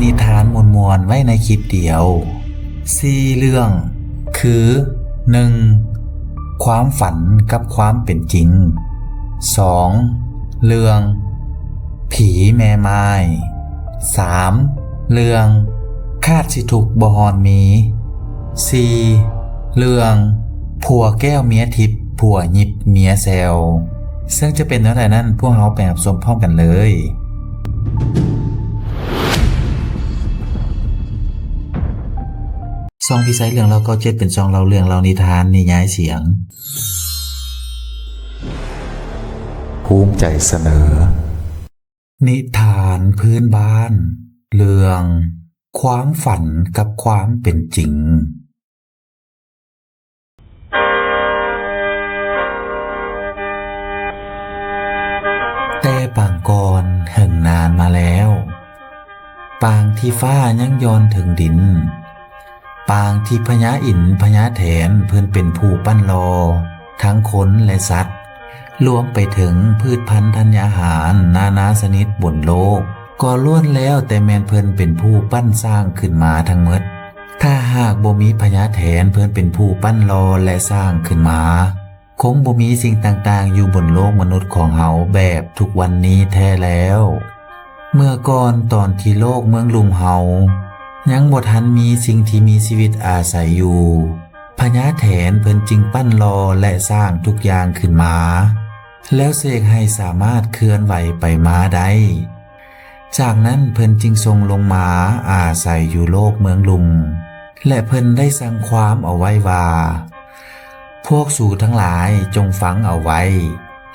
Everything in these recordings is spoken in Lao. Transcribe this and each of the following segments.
ນິທານມ່ວນໆໄວ້ໃນຄລິບດຽວ ສີ່ເລື່ອງ ຄື ໜຶ່ງ ຄວາມຝັນກັບຄວາມເປັນຈິງ, ສອງ ເລື່ອງ ຜີແມ່ໝ້າຍ, ສາມ ເລື່ອງ ຄາດຊິທຸກບໍ່ຮອດມີ, ສີ່ ເລື່ອງ ຜົວແກ້ວເມຍທິບ ຜົວຫຍິບເມຍແຊວ. ເຊິ່ງຈະເປັນແນວໃດນັ້ນ ພວກເຮົາໄປຮັບຊົມພ້ອມກັນເລີຍ. ຊ່ອງພິໄຊເລື່ອງເລົ່າເກົ້າເຈັດ ເປັນຊ່ອງເລົ່າເລື່ອງ, ເລົ່ານິທານ, ນິຍາຍສຽງ. ພູມໃຈສະເໜີ ນິທານພື້ນບ້ານ ເລື່ອງ ຄວາມຝັນກັບຄວາມເປັນຈິງ. ແຕ່ປາງກ່ອນເຫິງນານມາແລ້ວ, ປາງທີ່ຟ້າຍັງຢ່ອນເທິງດິນ, ປາງທີ່ພະຍາອິນພະຍາແຖນເພິ່ນເປັນຜູ້ປັ້ນຫຼໍ່ທັງຄົນ ແລະ ສັດ, ລວມໄປເຖິງພືດພັນທັນຍາຫານນານາຊະນິດບົນໂລກ ກໍລ້ວນແລ້ວແຕ່ແມ່ນເພິ່ນເປັນຜູ້ປັ້ນສ້າງຂຶ້ນມາທັງໝົດ. ຖ້າຫາກບໍ່ມີພະຍາແຖນເພິ່ນເປັນຜູ້ປັ້ນຫຼໍ່ ແລະ ສ້າງຂຶ້ນມາ, ຄົງບໍ່ມີສິ່ງຕ່າງໆຢູ່ບົນໂລກມະນຸດຂອງເຮົາແບບທຸກວັນນີ້ແທ້ແລ້ວ. ເມື່ອກ່ອນຕອນທີ່ໂລກເມືອງລຸ່ມເຮົາຍັງບໍ່ທັນມີສິ່ງທີ່ມີຊີວິດອາໄສຢູ່, ພະຍາແຖນເພິ່ນຈຶ່ງປັ້ນຫຼໍ່ ແລະ ສ້າງທຸກຢ່າງຂຶ້ນມາ, ແລ້ວເສກໃຫ້ສາມາດເຄື່ອນໄຫວໄປມາໄດ້. ຈາກນັ້ນເພິ່ນຈຶ່ງສົ່ງລົງມາອາໄສຢູ່ໂລກເມືອງລຸ່ມ ແລະ ເພິ່ນໄດ້ສັ່ງຄວາມເອົາໄວ້ວ່າ, ພວກສູທັງຫຼາຍຈົ່ງຟັງເອົາໄວ້,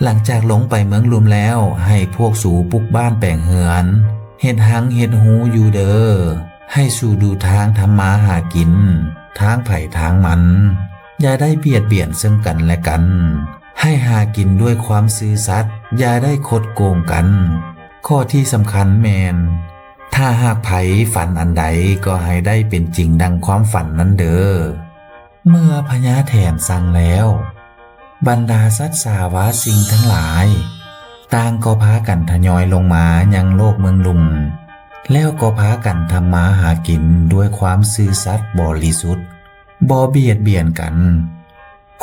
ຫຼັງຈາກລົງໄປເມືອງລຸ່ມແລ້ວ, ໃຫ້ພວກສູປຸກບ້ານແປງເຮືອນ, ເຮັດຮັງເຮັດຮູຢູ່ເດີ. ໃຫ້ສູດູທາງທຳມາຫາກິນ, ທາງໃຜທາງມັນ. ຢ່າໄດ້ບຽດບຽນເຊິ່ງກັນແລະກັນ. ໃຫ້ຫາກິນດ້ວຍຄວາມຊື່ສັດ, ຢ່າໄດ້ຄົດໂກງກັນ. ຂໍ້ທີ່ສຳຄັນແມ່ນ, ຖ້າຫາກໃຜຝັນອັນໃດ, ກໍໃຫ້ໄດ້ເປັນຈິງດັ່ງຄວາມຝັນນັ້ນເດີ. ເມື່ອພະຍາແຖນສັ່ງແລ້ວ, ບັນດາສັດສາວາສິ່ງທັງຫຼາຍ ຕ່າງກໍພາກັນທະຍອຍລົງມາຍັງໂລກເມືອງລຸ່ມ, ແລ້ວກໍພາກັນທຳມາຫາກິນດ້ວຍຄວາມຊື່ສັດບໍລິສຸດ, ບໍ່ບຽດບຽນກັນ.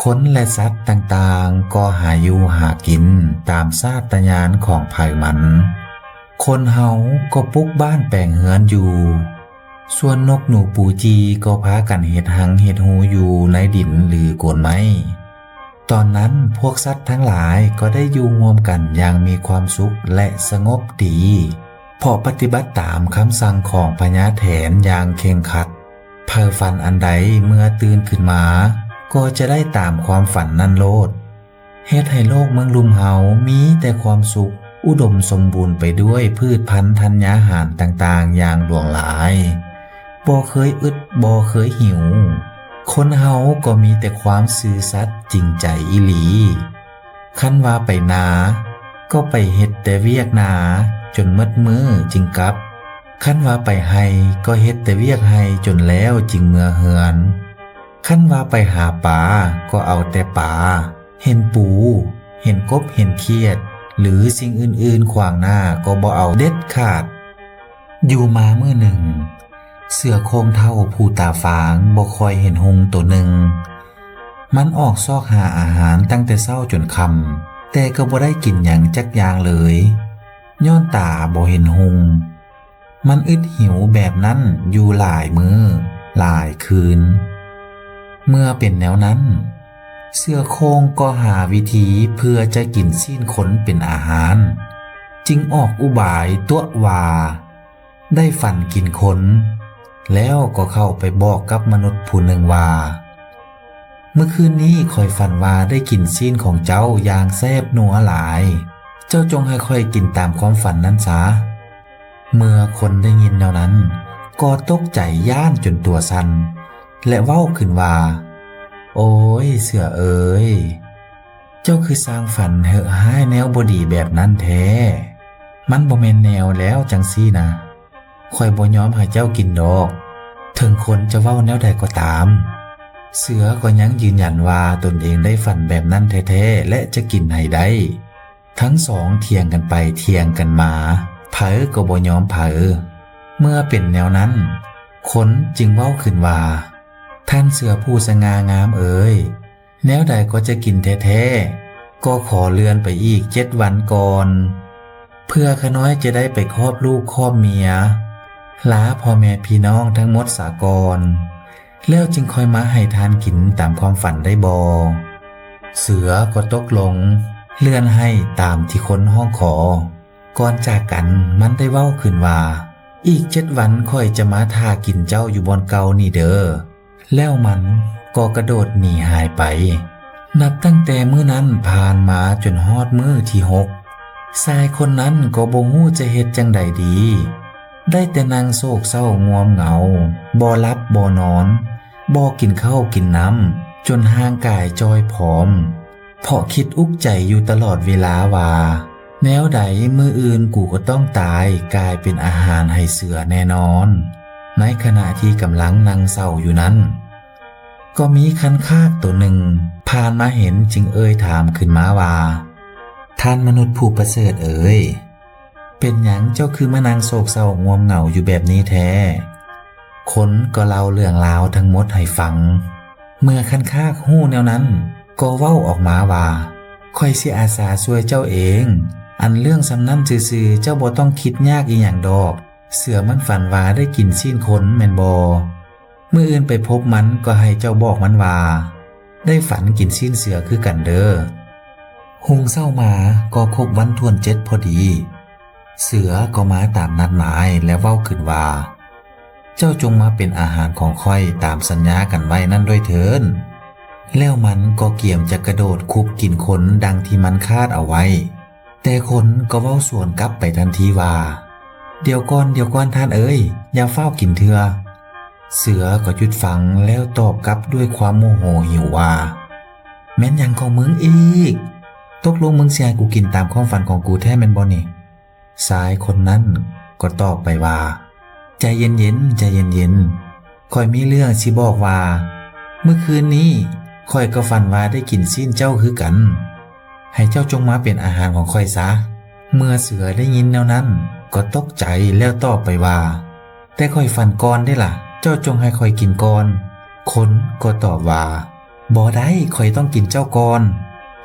ຄົນ ແລະ ສັດຕ່າງໆກໍຫາຢູ່ຫາກິນຕາມຊາດຕະຍານຂອງໃຜມັນ. ຄົນເຮົາກໍປຸກບ້ານແປງເຮືອນຢູ່, ສ່ວນນົກໜູປູຈີກໍພາກັນເຮັດຮັງເຮັດຮູຢູ່ໃນດິນ ຫຼື ໂກນໄມ້. ຕອນນັ້ນພວກສັດທັງຫຼາຍກໍໄດ້ຢູ່ຮ່ວມກັນຢ່າງມີຄວາມສຸກ ແລະ ສະຫງົບດີ, ເພາະປະຕິບັດຕາມຄຳສັ່ງຂອງພະຍາແຖນຢ່າງເຄັ່ງຄັດ. ໃຜຝັນອັນໃດເມື່ອຕື່ນຂຶ້ນມາ ກໍຈະໄດ້ຕາມຄວາມຝັນນັ້ນໂລດ. ເຮັດໃຫ້ໂລກເມືອງລຸ່ມເຮົາມີແຕ່ຄວາມສຸກ, ອຸດົມສົມບູນໄປດ້ວຍພືດພັນທັນຍາຫານຕ່າງໆຢ່າງຫຼວງຫຼາຍ, ບໍ່ເຄີຍອຶດ, ບໍ່ເຄີຍຫິວ. ຄົນເຮົາກໍມີແຕ່ຄວາມຊື່ສັດຈິງໃຈອີ່ຫຼີ. ຄັນວ່າໄປນາ, ກໍໄປເຮັດແຕ່ວຽກນາຈົນໝົດມື້ຈຶ່ງກັບ. ຄັນວ່າໄປໄຮ່, ກໍເຮັດແຕ່ວຽກໄຮ່ຈົນແລ້ວຈຶ່ງເມືອເຮືອນ. ຄັນວ່າໄປຫາປາ, ກໍເອົາແຕ່ປາ. ເຫັນປູ, ເຫັນກົບ, ເຫັນຂຽດ ຫຼື ສິ່ງອື່ນໆຂວາງໜ້າກໍບໍ່ເອົາເດັດຂາດ. ຢູ່ມາມື້ໜຶ່ງ, ເສືອໂຄ່ງເຖົ້າຜູ້ຕາຟາງບໍ່ຄ່ອຍເຫັນຮຸ່ງໂຕໜຶ່ງ. ມັນອອກຊອກຫາອາຫານຕັ້ງແຕ່ເຊົ້າຈົນຄ່ຳ, ແຕ່ກໍບໍ່ໄດ້ກິນຫຍັງຈັກຢ່າງເລີຍ, ຍ້ອນຕາບໍ່ເຫັນຮຸ່ງ. ມັນອຶດຫິວແບບນັ້ນຢູ່ຫຼາຍມື້ຫຼາຍຄືນ. ເມື່ອເປັນແນວນັ້ນ, ເສືອໂຄ່ງກໍຫາວິທີເພື່ອຈະກິນຊີ້ນຄົນເປັນອາຫານ, ຈຶ່ງອອກອຸບາຍຕົວະວ່າໄດ້ຝັນກິນຄົນ, ແລ້ວກໍເຂົ້າໄປບອກກັບມະນຸດຜູ້ໜຶ່ງວ່າ, ເມື່ອຄືນນີ້ຂ້ອຍຝັນວ່າໄດ້ກິນຊີ້ນຂອງເຈົ້າຢ່າງແຊບນົວຫຼາຍ. ເຈົ້າຈົ່ງໃຫ້ຂ້ອຍກິນຕາມຄວາມຝັນນັ້ນຊະ. ເມື່ອຄົນໄດ້ຍິນແນວນັ້ນ, ກໍຕົກໃຈຢ້ານຈົນຕົວສັ່ນ ແລະ ເວົ້າຂຶ້ນວ່າ, ໂອຍ, ເສືອເອີຍ, ເຈົ້າຄືສ້າງຝັນເຫະຮ້າຍແນວບໍ່ດີແບບນັ້ນແທ້. ມັນບໍ່ແມ່ນແນວແລ້ວຈັ່ງຊີ້ນະ. ຂ້ອຍບໍ່ຍອມໃຫ້ເຈົ້າກິນດອກ. ເຖິງຄົນຈະເວົ້າແນວໃດກໍຕາມ, ເສືອກໍຍັງຢືນຢັນວ່າຕົນເອງໄດ້ຝັນແບບນັ້ນແທ້ໆ ແລະ ຈະກິນໃຫ້ໄດ້. ທັງສອງຖຽງກັນໄປຖຽງກັນມາ, ໃຜກໍບໍ່ຍອມໃຜ. ເມື່ອເປັນແນວນັ້ນ, ຄົນຈຶ່ງເວົ້າຂຶ້ນວ່າ, ທ່ານເສືອຜູ້ສະຫງ່າງາມເອີຍ, ແນວໃດກໍຈະກິນແທ້ໆ, ກໍຂໍເລື່ອນໄປອີກເຈັດວັນກ່ອນ, ເພື່ອຂ້ານ້ອຍຈະໄດ້ໄປຄອບລູກຄອບເມຍ, ລາພໍ່ແມ່ພີ່ນ້ອງທັງໝົດສາກ່ອນ, ແລ້ວຈຶ່ງຄ່ອຍມາໃຫ້ທ່ານກິນຕາມຄວາມຝັນໄດ້ບໍ່? ເສືອກໍຕົກລົງເລື່ອນໃຫ້ຕາມທີ່ຄົນຮ້ອງຂໍ. ກ່ອນຈາກກັນມັນໄດ້ເວົ້າຂຶ້ນວ່າ, ອີກເຈັດວັນຂ້ອຍຈະມາຖ້າກິນເຈົ້າຢູ່ບ່ອນເກົ່ານີ້ເດີ. ແລ້ວມັນກໍກະໂດດໜີຫາຍໄປ. ນັບຕັ້ງແຕ່ມື້ນັ້ນຜ່ານມາຈົນຮອດມື້ທີຫົກ, ຊາຍຄົນນັ້ນກໍບໍ່ຮູ້ຈະເຮັດຈັ່ງໃດດີ, ໄດ້ແຕ່ນັ່ງໂສກເສົ້າງວມເຫງົາ, ບໍ່ຫຼັບບໍ່ນອນ, ບໍ່ກິນເຂົ້າກິນນ້ຳ, ຈົນຮ່າງກາຍຈ່ອຍຜອມ. ເພາະຄິດອຸກໃຈຢູ່ຕະຫຼອດເວລາວ່າ, ແນວໃດມື້ອື່ນກູກໍຕ້ອງຕາຍກາຍເປັນອາຫານໃຫ້ເສືອແນ່ນອນ. ໃນຂະນະທີ່ກຳລັງນັ່ງເສົ້າຢູ່ນັ້ນ, ກໍມີຄັນຄາກໂຕໜຶ່ງຜ່ານມາເຫັນຈຶ່ງເອີ່ຍຖາມຂຶ້ນມາວ່າ, ທ່ານມະນຸດຜູ້ປະເສີດເອີຍ, ເປັນຫຍັງເຈົ້າຄືມານັ່ງໂສກເສົ້າງວມເຫງົາຢູ່ແບບນີ້ແທ້? ຄົນກໍເລົ່າເລື່ອງລາວທັງໝົດໃຫ້ຟັງ. ເມື່ອຄັນຄາກຮູ້ແນວນັ້ນ, ກໍເວົ້າອອກມາວ່າ, ຂ້ອຍຊິອາສາຊ່ວຍເຈົ້າເອງ. ອັນເລື່ອງສ່ຳນັ້ນຊື່ໆ ເຈົ້າບໍ່ຕ້ອງຄິດຍາກອີ່ຫຍັງດອກ. ເສືອມັນຝັນວ່າໄດ້ກິນຊີ້ນຄົນແມ່ນບໍ່? ມື້ອື່ນໄປພົບມັນກໍໃຫ້ເຈົ້າບອກມັນວ່າ, ໄດ້ຝັນກິນຊີ້ນເສືອຄືກັນເດີ. ຮຸ່ງເຊົ້າມາກໍຄົບວັນຖ້ວນເຈັດພໍດີ. ເສືອກໍມາຕາມນັດໝາຍແລ້ວເວົ້າຂຶ້ນວ່າ, ເຈົ້າຈົ່ງມາເປັນອາຫານຂອງຂ້ອຍຕາມສັນຍາກັນໄວ້ນັ້ນດ້ວຍເທີ້ນ. ແລ້ວມັນກໍກຽມຈະກະໂດດຄຸບກິນຄົນດັ່ງທີ່ມັນຄາດເອົາໄວ້, ແຕ່ຄົນກໍເວົ້າສວນກັບໄປທັນທີວ່າ, ດຽວກ່ອນ, ດຽວກ່ອນທ່ານເອີຍ, ຢ່າຟ້າວກິນເທື່ອ. ເສືອກໍຢຸດຟັງແລ້ວຕອບກັບດ້ວຍຄວາມໂມໂຫຫິວວ່າ, ແມ່ນຫຍັງຂອງມຶງອີກ? ຕົກລົງມຶງຊິໃຫ້ກູກິນຕາມຄວາມຝັນຂອງກູແທ້ແມ່ນບໍ່ນີ້? ຊາຍຄົນນັ້ນກໍຕອບໄປວ່າ, ໃຈເຢັນໆ, ໃຈເຢັນໆ. ຂ້ອຍມີເລື່ອງຊິບອກວ່າ, ມື້ຄືນນີ້ຂ້ອຍກໍຝັນວ່າໄດ້ກິນຊີ້ນເຈົ້າຄືກັນ. ໃຫ້ເຈົ້າຈົ່ງມາເປັນອາຫານຂອງຂ້ອຍຊະ. ເມື່ອເສືອໄດ້ຍິນແນວນັ້ນກໍຕົກໃຈແລ້ວຕອບໄປວ່າ, ແຕ່ຂ້ອຍຝັນກ່ອນເດ້ລະ, ເຈົ້າຈົ່ງໃຫ້ຂ້ອຍກິນກ່ອນ. ຄົນກໍຕອບວ່າ, ບໍ່ໄດ້, ຂ້ອຍຕ້ອງກິນເຈົ້າກ່ອນ.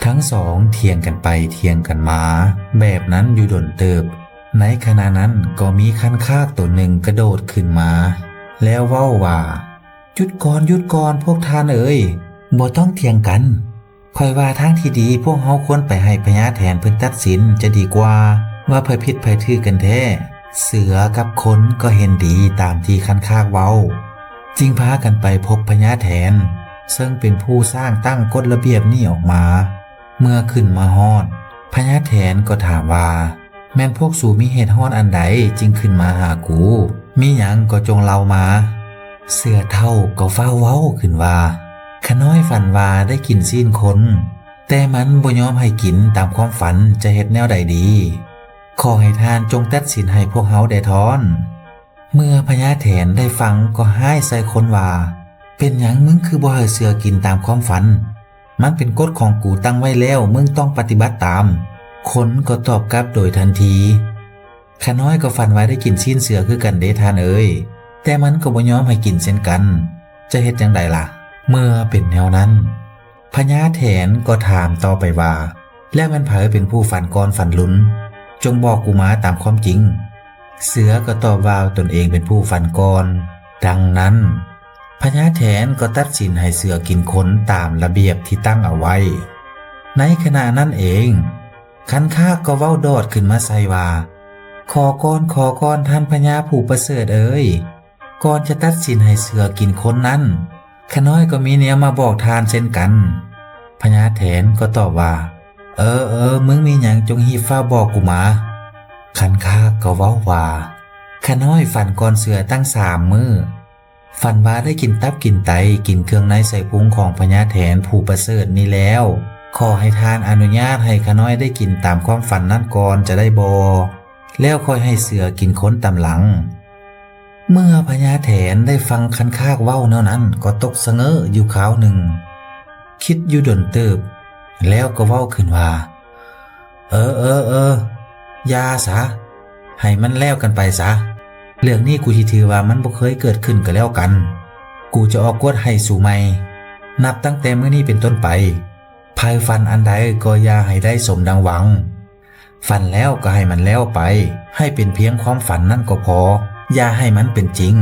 ທັງສອງຖຽງກັນໄປຖຽງກັນມາແບບນັ້ນຢູ່ດົນເຕີບ. ໃນຂະນະນັ້ນກໍມີຄັນຄາກໂຕໜຶ່ງກະໂດດຂຶ້ນມາ ແລ້ວເວົ້າວ່າ, ຢຸດກ່ອນ, ຢຸດກ່ອນ, ພວກທ່ານເອີຍ, ບໍ່ຕ້ອງຖຽງກັນ. ຂ້ອຍວ່າທາງທີ່ດີພວກເຮົາຄວນໄປໃຫ້ພະຍາແຖນເພິ່ນຕັດສິນຈະດີກວ່າ ວ່າໃຜຜິດໃຜຖືກກັນແທ້. ເສືອກັບຄົນກໍເຫັນດີຕາມທີ່ຄັນຄາກເວົ້າ, ຈຶ່ງພາກັນໄປພົບພະຍາແຖນ ເຊິ່ງເປັນຜູ້ສ້າງຕັ້ງກົດລະບຽບນີ້ອອກມາ. ເມື່ອຂຶ້ນມາຮອດ, ພະຍາແຖນກໍຖາມວ່າ, ແມ່ນພວກສູມີເຫດຮ້ອນອັນໃດຈຶ່ງຂຶ້ນມາຫາກູ? ມີຫຍັງກໍຈົ່ງເລົ່າມາ. ເສືອເຖົ້າກໍຟ້າວເວົ້າຂຶ້ນວ່າ, ຂ້ານ້ອຍຝັນວ່າໄດ້ກິນຊີ້ນຄົນ, ແຕ່ມັນບໍ່ຍອມໃຫ້ກິນຕາມຄວາມຝັນ, ຈະເຮັດແນວໃດດີ? ຂໍໃຫ້ທ່ານຈົ່ງຕັດສິນໃຫ້ພວກເຮົາແດ່ທ້ອນ. ເມື່ອພະຍາແຖນໄດ້ຟັງກໍຮ້າຍໃສ່ຄົນວ່າ, ເປັນຫຍັງມຶງຄືບໍ່ໃຫ້ເສືອກິນຕາມຄວາມຝັນ? ມັນເປັນກົດຂອງກູຕັ້ງໄວ້ແລ້ວ, ມຶງຕ້ອງປະຕິບັດຕາມ. ຄົນກໍຕອບກັບໂດຍທັນທີ, ຂ້ານ້ອຍກໍຝັນວ່າໄດ້ກິນຊີ້ນເສືອຄືກັນເດທ່ານເອີຍ, ແຕ່ມັນກໍບໍ່ຍອມໃຫ້ກິນເຊັ່ນກັນ, ຈະເຮັດຈັ່ງໃດລະ? ເມື່ອເປັນແນວນັ້ນ, ພະຍາແຖນກໍຖາມຕໍ່ໄປວ່າ, ແລ້ວແມ່ນໃຜເປັນຜູ້ຝັນກ່ອນຝັນລຸນ? ຈົ່ງບອກກູມາຕາມຄວາມຈິງ. ເສືອກໍຕອບວ່າຕົນເອງເປັນຜູ້ຝັນກ່ອນ. ດັ່ງນັ້ນ, ພະຍາແຖນກໍຕັດສິນໃຫ້ເສືອກິນຄົນຕາມລະບຽບທີ່ຕັ້ງເອົາໄວ້. ໃນຂະນະນັ້ນເອງ, ຄັນຄາກກໍເວົ້າດອດຂຶ້ນມາໃສ່ວ່າ, ຂໍກ່ອນ, ຂໍກ່ອນ, ທ່ານພະຍາຜູ້ປະເສີດເອີຍ! ກ່ອນຈະຕັດສິນໃຫ້ເສືອກິນຄົນນັ້ນ, ຂ້ານ້ອຍກໍມີແນວມາບອກທ່ານເຊັ່ນກັນ. ພະຍາແຖນກໍຕອບວ່າ, ເອີ, ເອີ, ມຶງມີຫຍັງຈົ່ງຮີບຟ້າວບອກກູມາ. ຄັນຄາກກໍເວົ້າວ່າ, ຂ້ານ້ອຍຝັນກ່ອນເສືອຕັ້ງສາມມື້, ຝັນວ່າໄດ້ກິນຕັບກິນໄຕ, ກິນເຄື່ອງໃນໄສ້ພຸງຂອງພະຍາແຖນຜູ້ປະເສີດນີ້ແລ້ວ. ຂໍໃຫ້ທ່ານອະນຸຍາດໃຫ້ຂ້ານ້ອຍໄດ້ກິນຕາມຄວາມຝັນນັ້ນກ່ອນຈະໄດ້ບໍ່? ແລ້ວຄ່ອຍໃຫ້ເສືອກິນຄົນຕາມຫຼັງ. ເມື່ອພະຍາແຖນໄດ້ຟັງຄັນຄາກເວົ້າແນວນັ້ນ ກໍຕົກສະເຫງີ້ຢູ່ຄາວໜຶ່ງ, ຄິດຢູ່ດົນເຕີບ, ແລ້ວກໍເວົ້າຂຶ້ນວ່າ, ເອີ, ເອີ, ເອີ, ຢ່າສາ, ໃຫ້ມັນແລ້ວກັນໄປສາ. ເລື່ອງນີ້ກູຊິຖືວ່າມັນບໍ່ເຄີຍເກີດຂຶ້ນກໍແລ້ວກັນ. ກູຈະອອກກົດໃຫ້ສູໃໝ່. ນັບຕັ້ງແຕ່ມື້ນີ້ເປັນຕົ້ນໄປ, ໃຜຝັນອັນໃດກໍຢ່າໃຫ້ໄດ້ສົມດັ່ງຫວັງ. ຝັນແລ້ວກໍໃຫ້ມັນແລ້ວໄປ, ໃຫ້ເປັນພຽງຄວາມຝັນນັ້ນກໍພໍ, ຢ່າໃຫ້ມັນເປັນຈິງ.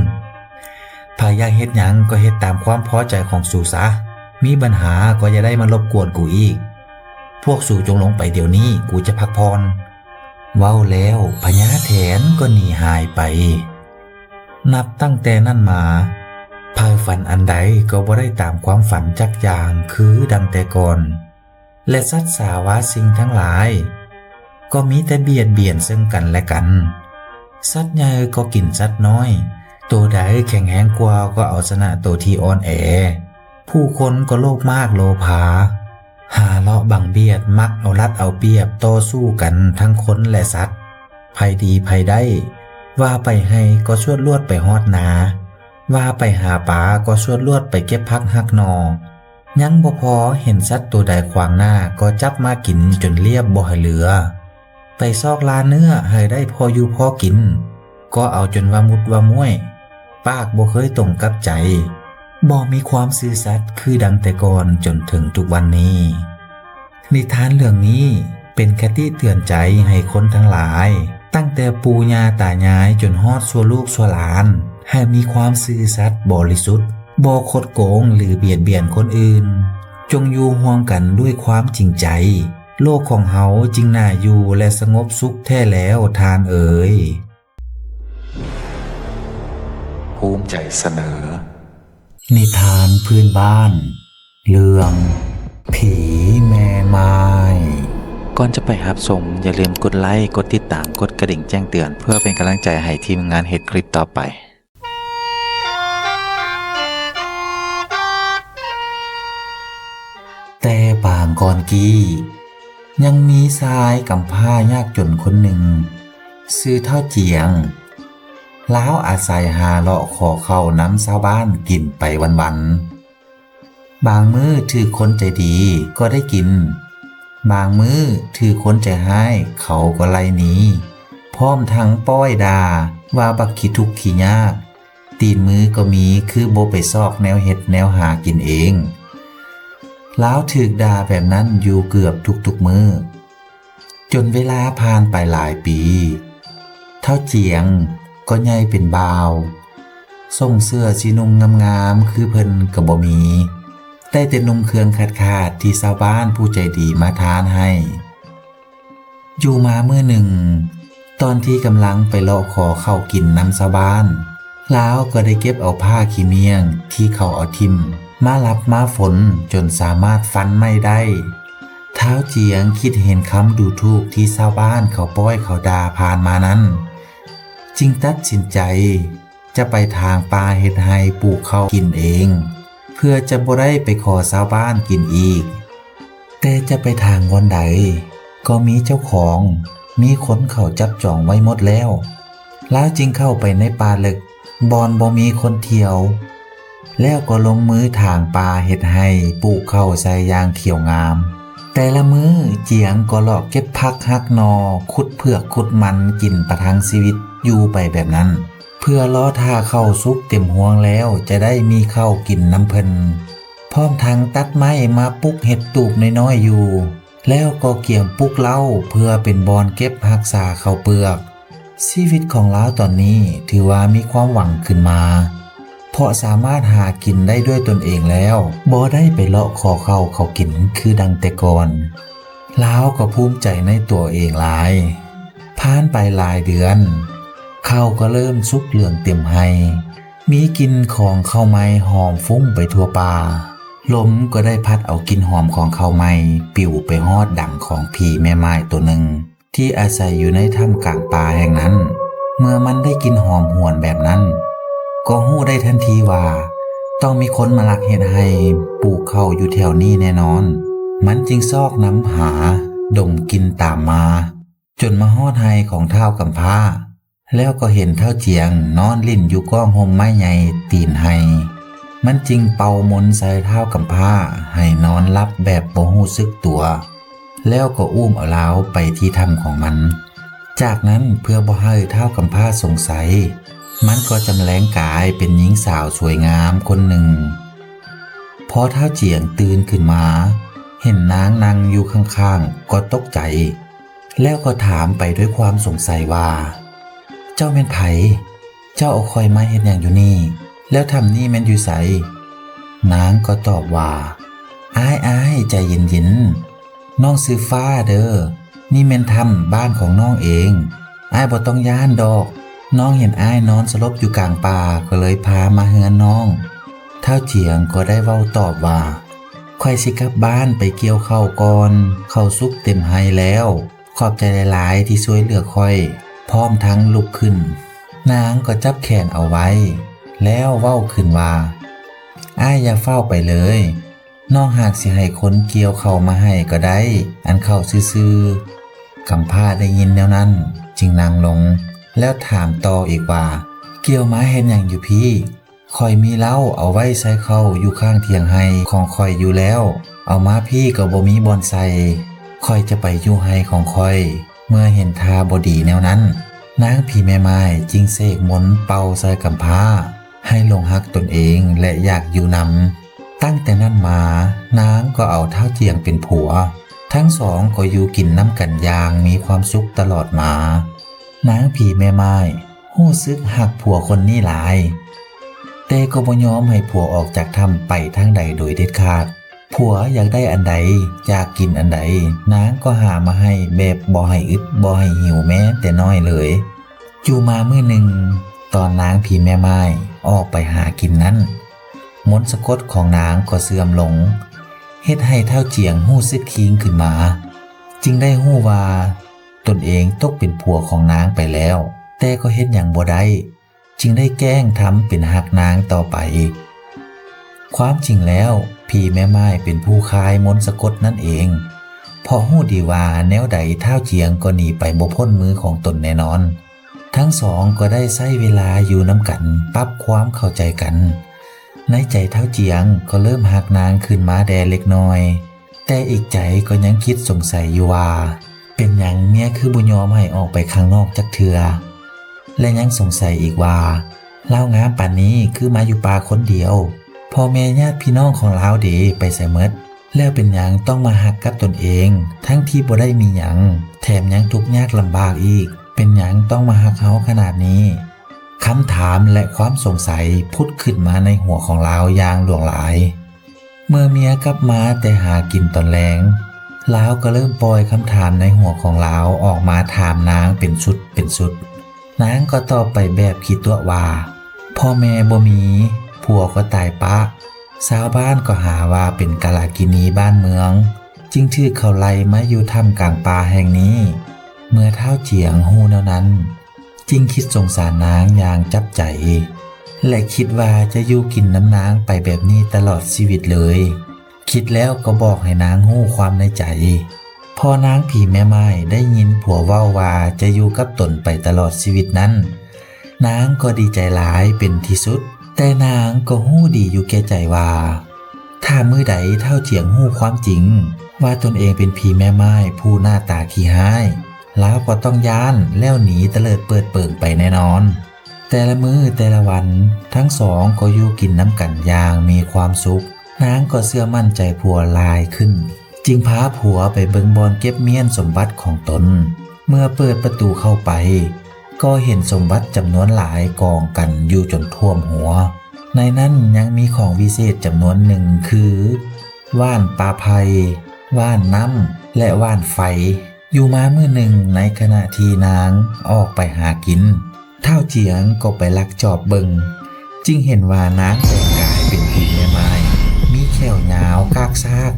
ໃຜຢາກເຮັດຫຍັງກໍເຮັດຕາມຄວາມພໍໃຈຂອງສູຊະ. ມີບັນຫາກໍຢ່າໄດ້ມາລົບກວນກູອີກ. ພວກສູຈົ່ງລົງໄປດຽວນີ້, ກູຈະພັກຜ່ອນ. ເວົ້າແລ້ວພະຍາແຖນກໍໜີຫາຍໄປ. ນັບຕັ້ງແຕ່ນັ້ນມາ, ໃຜຝັນອັນໃດກໍບໍ່ໄດ້ຕາມຄວາມຝັນຈັກຢ່າງຄືດັ່ງແຕ່ກ່ອນ. ແລະ ສັດສາວາສິ່ງທັງຫຼາຍ ກໍມີແຕ່ບຽດບຽນເຊິ່ງກັນແລະກັນ. ສັດໃຫຍ່ກໍກິນສັດນ້ອຍ, ໂຕໃດແຂງແຮງກວ່າກໍເອົາຊະນະໂຕທີ່ອ່ອນແອ. ຜູ້ຄົນກໍໂລບມາກໂລພາ, ຫາເລາະບັງບຽດ, ມັກເອົາລັດເອົາປຽບ, ຕໍ່ສູ້ກັນທັງຄົນແລະສັດ. ໃຜດີໃຜໄດ້, ວ່າໄປໄຮ່ກໍຊວດລວດໄປຮອດນາ, ວ່າໄປຫາປາກໍຊວດລວດໄປເກັບຜັກຫັກໜໍ່. ຍັງບໍ່ພໍ, ເຫັນສັດໂຕໃດຂວາງໜ້າກໍຈັບມາກິນຈົນລຽບບໍ່ໃຫ້ເຫຼືອ. ໄປຊອກລ່າເນື້ອໃຫ້ໄດ້ພໍຢູ່ພໍກິນ, ກໍເອົາຈົນວ່າມຸດວ່າມ້ວຍ, ປາກບໍ່ເຄີຍຕົງກັບໃຈ, ບໍ່ມີຄວາມຊື່ສັດຄືດັ່ງແຕ່ກ່ອນຈົນເຖິງທຸກວັນນີ້. ນິທານເລື່ອງນີ້ເປັນຄະຕິເຕືອນໃຈໃຫ້ຄົນທັງຫຼາຍ, ຕັ້ງແຕ່ປູ່ຍ່າຕາຍາຍຈົນຮອດຊົ່ວລູກຊົ່ວຫຼານ, ໃຫ້ມີຄວາມຊື່ສັດບໍລິສຸດ, ບໍ່ຄົດໂກງ ຫຼື ບຽດບຽນຄົນອື່ນ. ຈົ່ງຢູ່ຮ່ວມກັນດ້ວຍຄວາມຈິງໃຈ. ໂລກຂອງເຮົາຈຶ່ງໜ້າຢູ່ ແລະ ສະຫງົບສຸກແທ້ແລ້ວທ່ານເອີຍ. ພູມໃຈສະເໜີ ນິທານພື້ນບ້ານ ເລື່ອງ ຜີແມ່ໝ້າຍ. ກ່ອນຈະໄປຮັບຊົມ, ຢ່າລືມກົດໄລ, ກົດຕິດຕາມ, ກົດກະດິ່ງແຈ້ງເຕືອນ ເພື່ອເປັນກຳລັງໃຈໃຫ້ທີມງານເຮັດຄລິບຕໍ່ໄປ. ແຕ່ປາງກ່ອນກີ້ ຍັງມີຊາຍກຳພ້າຍາກຈົນຄົນໜຶ່ງ ຊື່ທ້າວຈຽງ. ລາວອາໄສຫາເລາະຂໍເຂົ້ານຳຊາວບ້ານກິນໄປວັນໆ. ບາງມື້ຖືກຄົນໃຈດີກໍໄດ້ກິນ, ບາງມື້ຖືກຄົນໃຈຮ້າຍເຂົາກໍໄລ່ໜີ, ພ້ອມທັງປ້ອຍດ່າວ່າບັກຂີ້ທຸກຂີ້ຍາກ, ຕີນມືກໍມີຄືບໍ່ໄປຊອກແນວເຮັດແນວຫາກິນເອງ. ລາວຖືກດ່າແບບນັ້ນຢູ່ເກືອບທຸກໆມື້. ຈົນເວລາຜ່ານໄປຫຼາຍປີ, ທ້າວຈຽງກໍໃຫຍ່ເປັນບ່າວ, ສົ່ງເສື້ອຊິນຸ່ງງາມໆຄືເພິ່ນກໍບໍ່ມີ, ໄດ້ແຕ່ນຸ່ງເຄື່ອງຂາດໆທີ່ຊາວບ້ານຜູ້ໃຈດີມາທານໃຫ້. ຢູ່ມາມື້ໜຶ່ງ, ຕອນທີ່ກຳລັງໄປເລາະຂໍເຂົ້າກິນນຳຊາວບ້ານ, ລາວກໍໄດ້ເກັບເອົາຜ້າຂີ້ໝ້ຽງທີ່ເຂົາເອົາຖິ້ມມາລັບມາຝົນຈົນສາມາດຟັນໄມ້ໄດ້. ທ້າວຈຽງຄິດເຫັນຄຳດູຖູກທີ່ຊາວບ້ານເຂົາປ້ອຍເຂົາດ່າຜ່ານມານັ້ນ, ຈຶ່ງຕັດສິນໃຈຈະໄປຖາງປ່າເຮັດໄຮ່ປູກເຂົ້າກິນເອງ, ເພື່ອຈະບໍ່ໄດ້ໄປຂໍຊາວບ້ານກິນອີກ. ແຕ່ຈະໄປຖາງບ່ອນໃດ ກໍມີເຈົ້າຂອງ, ມີຄົນເຂົາຈັບຈອງໄວ້ໝົດແລ້ວ. ລາວຈຶ່ງເຂົ້າໄປໃນປ່າເລິກ ບ່ອນບໍ່ມີຄົນທ່ຽວ, ແລ້ວກໍລົງມືຖາງປ່າເຮັດໄຮ່ປູກເຂົ້າໃສ່ຢ່າງຂຽວງາມ. ແຕ່ລະມື້ ຈຽງກໍເລາະເກັບຜັກຫັກໜໍ່, ຂຸດເຜືອກຂຸດມັນກິນປະທັງຊີວິດຢູ່ໄປແບບນັ້ນ, ເພື່ອລໍຖ້າເຂົ້າສຸກເຕັມຮວງແລ້ວຈະໄດ້ມີເຂົ້າກິນນຳເພິ່ນ, ພ້ອມທັງຕັດໄມ້ມາປຸກເຮັດຕູບນ້ອຍໆຢູ່. ແລ້ວກໍກຽມປຸກເລົ້າເພື່ອເປັນບ່ອນເກັບຮັກສາເຂົ້າເປືອກ. ຊີວິດຂອງລາວຕອນນີ້ຖືວ່າມີຄວາມຫວັງຂຶ້ນມາ, ເພາະສາມາດຫາກິນໄດ້ດ້ວຍຕົນເອງແລ້ວ, ບໍ່ໄດ້ໄປເລາະຂໍເຂົ້າເຂົາກິນຄືດັ່ງແຕ່ກ່ອນ. ລາວກໍພູມໃຈໃນຕົວເອງຫຼາຍ. ຜ່ານໄປຫຼາຍເດືອນ, ເຂົ້າກໍເລີ່ມສຸກເຫຼືອງເຕັມໄຮ່, ມີກິ່ນຂອງເຂົ້າໃໝ່ຫອມຟຸ້ງໄປທົ່ວປ່າ. ລົມກໍໄດ້ພັດເອົາກິ່ນຫອມຂອງເຂົ້າໃໝ່ປິວໄປຮອດດັງຂອງຜີແມ່ໝ້າຍໂຕໜຶ່ງ ທີ່ອາໄສຢູ່ໃນຖ້ຳກາງປ່າແຫ່ງນັ້ນ. ເມື່ອມັນໄດ້ກິ່ນຫອມຫວນແບບນັ້ນ, ກໍຮູ້ໄດ້ທັນທີວ່າຕ້ອງມີຄົນມາລັກເຮັດໄຮ່ປູກເຂົ້າຢູ່ແຖວນີ້ແນ່ນອນ. ມັນຈຶ່ງຊອກນຳຫາດົມກິ່ນຕາມມາ ຈົນມາຮອດໄຮ່ຂອງທ້າວກຳພ້າ. ແລ້ວກໍເຫັນທ້າວຈຽງນອນຫຼິ້ນຢູ່ກ້ອງຮົ່ມໄມ້ໃຫຍ່ຕີນໄຮ່. ມັນຈຶ່ງເປົ່າມົນໃສ່ທ້າວກຳພ້າໃຫ້ນອນຫຼັບແບບບໍ່ຮູ້ສຶກຕົວ, ແລ້ວກໍອຸ້ມເອົາລາວໄປທີ່ຖ້ຳຂອງມັນ. ຈາກນັ້ນເພື່ອບໍ່ໃຫ້ທ້າວກຳພ້າສົງໄສ, ມັນກໍຈຳແລງກາຍເປັນຍິງສາວສວຍງາມຄົນໜຶ່ງ. ພໍທ້າວຈຽງຕື່ນຂຶ້ນມາ ເຫັນນາງນັ່ງຢູ່ຂ້າງໆ ກໍຕົກໃຈ ແລ້ວກໍຖາມໄປດ້ວຍຄວາມສົງໄສວ່າ, ເຈົ້າແມ່ນໃຜ? ເຈົ້າເອົາຂ້ອຍມາເຮັດຫຍັງຢູ່ນີ້? ແລ້ວຖ້ຳນີ້ແມ່ນຢູ່ໃສ? ນາງກໍຕອບວ່າ, ອ້າຍໆ ໃຈເຢັນໆ. ນ້ອງຊື່ຟ້າເດີ. ນີ້ແມ່ນຖ້ຳບ້ານຂອງນ້ອງເອງ. ອ້າຍບໍ່ຕ້ອງຢ້ານດອກ. ນ້ອງເຫັນອ້າຍນອນສະຫຼົບຢູ່ກາງປ່າ ກໍເລີຍພາມາເຮືອນນ້ອງ. ທ້າວຈຽງກໍໄດ້ເວົ້າຕອບວ່າ, ຂ້ອຍຊິກັບບ້ານໄປກ່ຽວເຂົ້າກ່ອນ. ເຂົ້າສຸກເຕັມໄຮ່ແລ້ວ. ຂອບໃຈຫຼາຍໆ ທີ່ຊ່ວຍເຫຼືອຂ້ອຍ. ພ້ອມທັງລຸກຂຶ້ນ. ນາງກໍຈັບແຂນເອົາໄວ້ ແລ້ວເວົ້າຂຶ້ນວ່າ, ອ້າຍຢ່າຟ້າວໄປເລີຍ. ນ້ອງຫາກຊິໃຫ້ຄົນກ່ຽວເຂົ້າມາໃຫ້ກໍໄດ້, ອັນເຂົ້າຊື່ໆ. ກຳພ້າໄດ້ຍິນແນວນັ້ນ ຈຶ່ງນັ່ງລົງ ແລ້ວຖາມຕໍ່ອີກວ່າ, ກ່ຽວມາເຮັດຫຍັງຢູ່ພີ້? ຂ້ອຍມີເລົ້າເອົາໄວ້ໃສ່ເຂົ້າຢູ່ຂ້າງຖຽງໄຮ່ຂອງຂ້ອຍຢູ່ແລ້ວ. ເອົາມາພີ້ກໍບໍ່ມີບ່ອນໃສ່. ຂ້ອຍຈະໄປຢູ່ໄຮ່ຂອງຂ້ອຍ. ເມື່ອເຫັນທ່າບໍ່ດີແນວນັ້ນ, ນາງຜີແມ່ໝ້າຍຈຶ່ງເສກມົນເປົ່າໃສ່ກຳພ້າ ໃຫ້ຫຼົງຮັກຕົນເອງ ແລະ ຢາກຢູ່ນຳ. ຕັ້ງແຕ່ນັ້ນມາ, ນາງກໍເອົາທ້າວຈຽງເປັນຜົວ. ທັງສອງກໍຢູ່ກິນນຳກັນຢ່າງມີຄວາມສຸກຕະຫຼອດມາ. ນາງຜີແມ່ໝ້າຍຮູ້ສຶກຮັກຜົວຄົນນີ້ຫຼາຍ, ແຕ່ກໍບໍ່ຍອມໃຫ້ຜົວອອກຈາກຖ້ຳໄປທາງໃດໂດຍເດັດຂາດ. ຜົວຢາກໄດ້ອັນໃດ, ຢາກກິນອັນໃດ, ນາງກໍຫາມາໃຫ້ແບບບໍ່ໃຫ້ອຶດບໍ່ໃຫ້ຫິວແມ້ແຕ່ນ້ອຍເລີຍ. ຢູ່ມາມື້ໜຶ່ງ, ຕອນນາງຜີແມ່ໝ້າຍອອກໄປຫາກິນນັ້ນ, ມົນສະກົດຂອງນາງກໍເສື່ອມລົງ, ເຮັດໃຫ້ທ້າວຈຽງຮູ້ສຶກຄີງຂຶ້ນມາ, ຈຶ່ງໄດ້ຮູ້ວ່າຕົນເອງຕົກເປັນຜົວຂອງນາງໄປແລ້ວ, ແຕ່ກໍເຮັດຫຍັງບໍ່ໄດ້, ຈຶ່ງໄດ້ແກ້ງທຳເປັນຮັກນາງຕໍ່ໄປ. ຄວາມຈິງແລ້ວ, ຜີແມ່ໝ້າຍເປັນຜູ້ຄາຍມົນສະກົດນັ້ນເອງ, ເພາະຮູ້ດີວ່າແນວໃດທ້າວຈຽງກໍໜີໄປບໍ່ພົ້ນມືຂອງຕົນແນ່ນອນ. ທັງສອງກໍໄດ້ໃຊ້ເວລາຢູ່ນຳກັນ, ປັບຄວາມເຂົ້າໃຈກັນ. ໃນໃຈທ້າວຈຽງກໍເລີ່ມຮັກນາງຂຶ້ນມາແດ່ເລັກນ້ອຍ, ແຕ່ອີກໃຈກໍຍັງຄິດສົງໄສຢູ່ວ່າ ເປັນຫຍັງເມຍຄືບໍ່ຍອມໃຫ້ອອກໄປຂ້າງນອກຈັກເທື່ອ ແລະ ຍັງສົງໄສອີກວ່າ ລາວງາມປານນີ້ຄືມາຢູ່ປ່າຄົນດຽວ, ພໍ່ແມ່ຍາດພີ່ນ້ອງຂອງລາວເດ ໄປໃສໝົດ? ແລ້ວເປັນຫຍັງຕ້ອງມາຮັກກັບຕົນເອງ ທັງທີ່ບໍ່ໄດ້ມີຫຍັງ, ແຖມຍັງທຸກຍາກລຳບາກອີກ, ເປັນຫຍັງຕ້ອງມາຮັກເຮົາຂະໜາດນີ້? ຄຳຖາມ ແລະ ຄວາມສົງໄສຜຸດຂຶ້ນມາໃນຫົວຂອງລາວຢ່າງຫຼວງຫຼາຍ. ເມື່ອເມຍກັບມາແຕ່ຫາກິນຕອນແລງ, ລາວກໍເລີ່ມປ່ອຍຄຳຖາມໃນຫົວຂອງລາວອອກມາຖາມນາງເປັນຊຸດເປັນຊຸດ. ນາງກໍຕອບໄປແບບຂີ້ຕົວະວ່າ ພໍ່ແມ່ບໍ່ມີ, ຜົວກໍຕາຍປະ, ຊາວບ້ານກໍຫາວ່າເປັນກາລາກິນີບ້ານເມືອງ, ຈຶ່ງຖືກເຂົາໄລ່ມາຢູ່ຖ້ຳກາງປ່າແຫ່ງນີ້. ເມື່ອທ້າວຈຽງຮູ້ແນວນັ້ນ, ຈຶ່ງຄິດສົງສານນາງຢ່າງຈັບໃຈ ແລະ ຄິດວ່າຈະຢູ່ກິນນຳນາງໄປແບບນີ້ຕະຫຼອດຊີວິດເລີຍ. ຄິດແລ້ວກໍບອກໃຫ້ນາງຮູ້ຄວາມໃນໃຈ. ພໍນາງຜີແມ່ໝ້າຍໄດ້ຍິນຜົວເວົ້າວ່າຈະຢູ່ກັບຕົນໄປຕະຫຼອດຊີວິດນັ້ນ, ນາງກໍດີໃຈຫຼາຍເປັນທີ່ສຸດ. ແຕ່ນາງກໍຮູ້ດີຢູ່ແກ່ໃຈວ່າ ຖ້າມື້ໃດທ້າວຈຽງຮູ້ຄວາມຈິງວ່າຕົນເອງເປັນຜີແມ່ໝ້າຍຜູ້ໜ້າຕາຂີ້ຮ້າຍ, ລາວກໍຕ້ອງຢ້ານແລ້ວໜີຕະເຫຼີດເປີດເປີງໄປແນ່ນອນ. ແຕ່ລະມື້ແຕ່ລະວັນ, ທັງສອງກໍຢູ່ກິນນຳກັນຢ່າງມີຄວາມສຸກ. ນາງກໍເຊື່ອໝັ້ນໃຈຜົວຫຼາຍຂຶ້ນ, ຈຶ່ງພາຜົວໄປເບິ່ງບ່ອນເກັບມ້ຽນສົມບັດຂອງຕົນ. ເມື່ອເປີດປະຕູເຂົ້າໄປ, ກໍເຫັນສົມບັດຈຳນວນຫຼາຍກອງກັນຢູ່ຈົນຖ້ວມຫົວ. ໃນນັ້ນຍັງມີຂອງວິເສດຈຳນວນໜຶ່ງຄື ຫວ່ານປາໄຜ່, ຫວ່ານນ້ຳ ແລະ ຫວ່ານໄຟ. ຢູ່ມາມື້ໜຶ່ງ, ໃນຂະນະທີ່ນາງອອກໄປຫາກິນ, ທ້າວຈຽງກໍໄປລັກຈອບເບິ່ງ, ຈຶ່ງເຫັນວ່ານາງແປງກາຍເປັນຜີແມ່ໝ້າຍ, ມີແຂ້ວຍາວກາກຊາກ,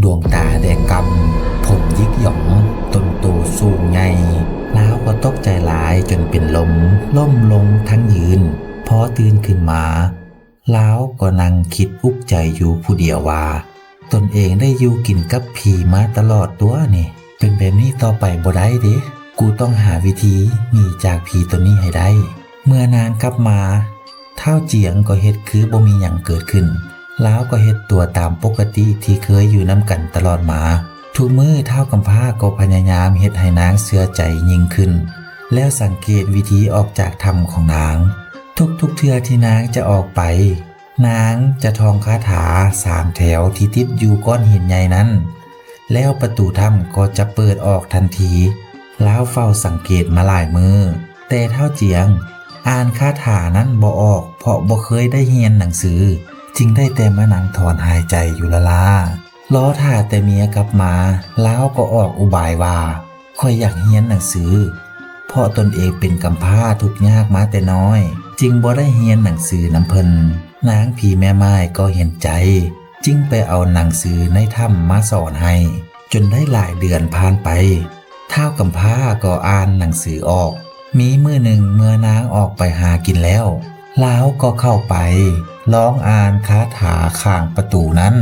ດວງຕາແດງກ່ຳ, ຜົມຫຍິກຫຍອງ, ຕົນໂຕສູງໃຫຍ່. ລາວກໍຕົກໃຈຫຼາຍຈົນເປັນລົມ, ລົ້ມລົງທັງຢືນ. ພໍຕື່ນຂຶ້ນມາ, ລາວກໍນັ່ງຄິດອຸກໃຈຢູ່ຜູ້ດຽວວ່າ, ຕົນເອງໄດ້ຢູ່ກິນກັບຜີມາຕະຫຼອດຕົວະນີ້, ເປັນແບບນີ້ຕໍ່ໄປບໍ່ໄດ້ເດ, ກູຕ້ອງຫາວິທີໜີຈາກຜີຕົວນີ້ໃຫ້ໄດ້. ເມື່ອນາງກັບມາ, ທ້າວຈຽງກໍເຮັດຄືບໍ່ມີຫຍັງເກີດຂຶ້ນ, ລາວກໍເຮັດຕົວຕາມປົກກະຕິທີ່ເຄີຍຢູ່ນຳກັນຕະຫຼອດມາ. ທຸກມື້ທ້າວກຳພ້າກໍພະຍາຍາມເຮັດໃຫ້ນາງເຊື່ອໃຈຍິ່ງຂຶ້ນ, ແລ້ວສັງເກດວິທີອອກຈາກຖ້ຳຂອງນາງ. ທຸກໆເທື່ອທີ່ນາງຈະອອກໄປ, ນາງຈະທ່ອງຄາຖາສາມແຖວທີ່ຕິດຢູ່ກ້ອນຫີນໃຫຍ່ນັ້ນ, ແລ້ວປະຕູຖ້ຳກໍຈະເປີດອອກທັນທີ. ລາວເຝົ້າສັງເກດມາຫຼາຍມື້, ແຕ່ທ້າວຈຽງອ່ານຄາຖານັ້ນບໍ່ອອກ ເພາະບໍ່ເຄີຍໄດ້ຮຽນໜັງສື, ຈຶ່ງໄດ້ແຕ່ມານັ່ງຖອນຫາຍໃຈຢູ່ລ້າໆ ລໍຖ້າແຕ່ເມຍກັບມາ. ລາວກໍອອກອຸບາຍວ່າ ຂ້ອຍຢາກຮຽນໜັງສື, ເພາະຕົນເອງເປັນກຳພ້າທຸກຍາກມາແຕ່ນ້ອຍ, ຈຶ່ງບໍ່ໄດ້ຮຽນໜັງສືນຳເພິ່ນ. ນາງຜີແມ່ໝ້າຍກໍເຫັນໃຈ, ຈຶ່ງໄປເອົາໜັງສືໃນຖ້ຳມາສອນໃຫ້, ຈົນໄດ້ຫຼາຍເດືອນຜ່ານໄປ. ທ້າວກຳພ້າກໍອ່ານໜັງສືອອກ. ມີມື້ໜຶ່ງເມື່ອນາງອອກໄປຫາກິນແລ້ວ, ລາວກໍເຂົ້າໄປລອງອ່ານຄາຖາຂ້າງປະຕູນັ້ນ.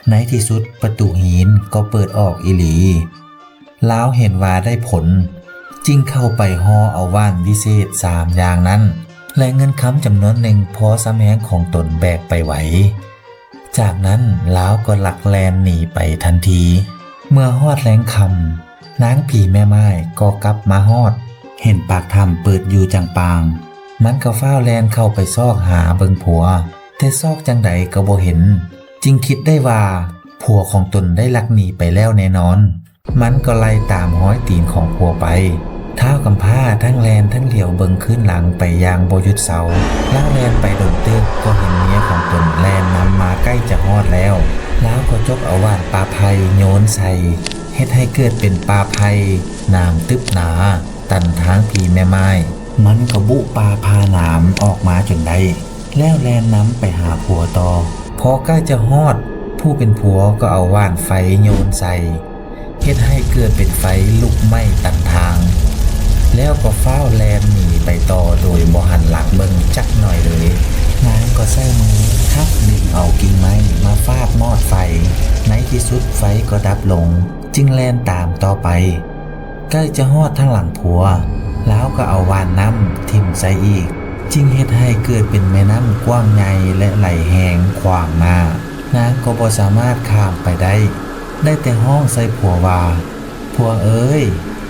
ໃນທີ່ສຸດປະຕູຫີນກໍເປີດອອກອີ່ຫຼີ. ລາວເຫັນວ່າໄດ້ຜົນ, ຈຶ່ງເຂົ້າໄປຫໍ່ເອົາຫວ່ານວິເສດສາມຢ່າງນັ້ນ ແລະ ເງິນຄຳຈຳນວນໜຶ່ງພໍສ່ຳແຮງຂອງຕົນແບກໄປໄຫວ. ຈາກນັ້ນລາວກໍລັກແລ່ນໜີໄປທັນທີ. ເມື່ອຮອດແລງຄ່ຳ, ນາງຜີແມ່ໝ້າຍກໍກັບມາຮອດ, ເຫັນປາກຖ້ຳເປີດຢູ່ຈາງປາງ. ມັນກໍຟ້າວແລ່ນເຂົ້າໄປຊອກຫາເບິ່ງຜົວ, ແຕ່ຊອກຈັ່ງໃດກໍບໍ່ເຫັນ, ຈຶ່ງຄິດໄດ້ວ່າຜົວຂອງຕົນໄດ້ລັກໜີໄປແລ້ວແນ່ນອນ. ມັນກໍໄລ່ຕາມຮອຍຕີນຂອງຜົວໄປ. ທ້າວກຳພ້າທັງແລ່ນທັງຫຼຽວເບິ່ງຄືນຫຼັງໄປຢ່າງບໍ່ຢຸດເຊົາ. ລາວແລ່ນໄປດົນເຕີບກໍເຫັນເມຍຂອງຕົນແລ່ນນຳມາໃກ້ຈະຮອດແລ້ວ. ລາວກໍຈົກເອົາຫວ່ານປ່າໄຜ່ໂຍນໃສ່, ເຮັດໃຫ້ເກີດເປັນປ່າໄຜ່ໜາມຕຶບໜາ ຕັນທາງຜີແມ່ໝ້າຍ. ມັນກໍບຸປ່າຜ່າໜາມອອກມາຈົນໄດ້ ແລ້ວແລ່ນນຳໄປຫາຜົວຕໍ່. ພໍໃກ້ຈະຮອດ, ຜູ້ເປັນຜົວກໍເອົາຫວ່ານໄຟໂຍນໃສ່, ເຮັດໃຫ້ເກີດເປັນໄຟລຸກໄໝ້ຕັນທາງ, ແລ້ວກໍຟ້າວແລ່ນໜີໄປຕໍ່ໂດຍບໍ່ຫັນຫຼັງເບິ່ງຈັກໜ້ອຍເລີຍ. ນາງກໍໃຊ້ມືທັບດຶງເອົາກິ່ງໄມ້ມາຟາດມອດໄຟ. ໃນທີ່ສຸດໄຟກໍດັບລົງ, ຈຶ່ງແລ່ນຕາມຕໍ່ໄປ. ໃກ້ຈະຮອດທາງຫຼັງຜົວ, ລາວກໍເອົາຫວ່ານນ້ຳຖິ້ມໃສ່ອີກ, ຈຶ່ງເຮັດໃຫ້ເກີດເປັນແມ່ນ້ຳກວ້າງໃຫຍ່ ແລະ ໄຫຼແຮງຂວາງໜ້າ. ນາງກໍບໍ່ສາມາດຂ້າມໄປໄດ້, ໄດ້ແຕ່ຮ້ອງໃສ່ຜົວວ່າ, ຜົວເອີຍ,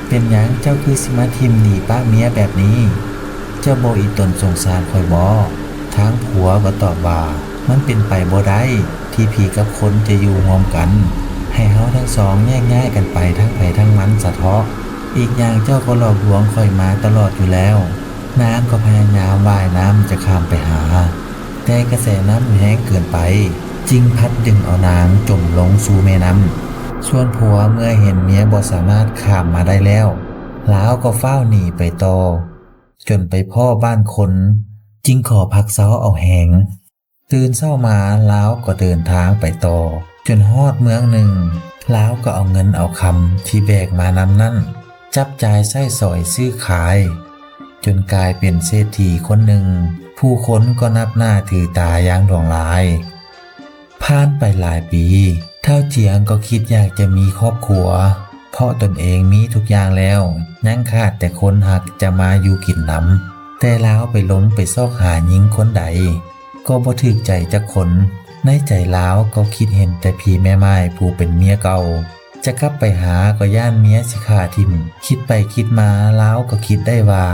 ເປັນຫຍັງເຈົ້າຄືຊິມາຖິ້ມໜີປະເມຍແບບນີ້? ເຈົ້າບໍ່ອີຕົນສົງສານຂ້ອຍບໍ? ທາງຜົວກໍຕອບວ່າ, ມັນເປັນໄປບໍ່ໄດ້ທີ່ຜີກັບຄົນຈະຢູ່ຮ່ວມກັນ, ໃຫ້ເຮົາທັງສອງແຍກຍ້າຍກັນໄປທາງໃຜທາງມັນສະເທາະ. ອີກຢ່າງເຈົ້າກໍຫຼອກລວງຂ້ອຍມາຕະຫຼອດຢູ່ແລ້ວ. ນາງກໍພະຍາຍາມວ່າຍນ້ຳຈະຂ້າມໄປຫາ, ແຕ່ກະແສນ້ຳແຮງເກີນໄປ, ຈຶ່ງພັດດຶງເອົານາງຈົມລົງສູ່ແມ່ນ້ຳ. ສ່ວນຜົວເມື່ອເຫັນເມຍບໍ່ສາມາດຂ້າມມາໄດ້ແລ້ວ, ລາວກໍຟ້າວໜີໄປຕໍ່, ຈົນໄປພໍ້ບ້ານຄົນ, ຈຶ່ງຂໍພັກເຊົາເອົາແຮງ. ຕື່ນເຊົ້າມາລາວກໍເດີນທາງໄປຕໍ່ ຈົນຮອດເມືອງໜຶ່ງ, ລາວກໍເອົາເງິນເອົາຄຳທີ່ແບກມານຳນັ້ນ ຈັບຈ່າຍໃຊ້ສອຍຊື້ຂາຍ, ຈົນກາຍເປັນເສດຖີຄົນໜຶ່ງ, ຜູ້ຄົນກໍນັບໜ້າຖືຕາຢ່າງຫຼວງຫຼາຍ. ຜ່ານໄປຫຼາຍປີ, ທ້າວຈຽງກໍຄິດຢາກຈະມີຄອບຄົວ, ເພາະຕົນເອງມີທຸກຢ່າງແລ້ວ, ຍັງຂາດແຕ່ຄົນຮັກຈະມາຢູ່ກິນນຳ. ແຕ່ລາວໄປລົມໄປຊອກຫາຍິງຄົນໃດ ກໍບໍ່ຖືກໃຈຈັກຄົນ. ໃນໃຈລາວກໍຄິດເຫັນແຕ່ຜີແມ່ໝ້າຍຜູ້ເປັນເມຍເກົ່າ, ຈະກັບໄປຫາກໍຢ້ານເມຍຊິຂ້າຖິ້ມ. ຄິດໄປຄິດມາລາວກໍຄິດໄດ້ວ່າ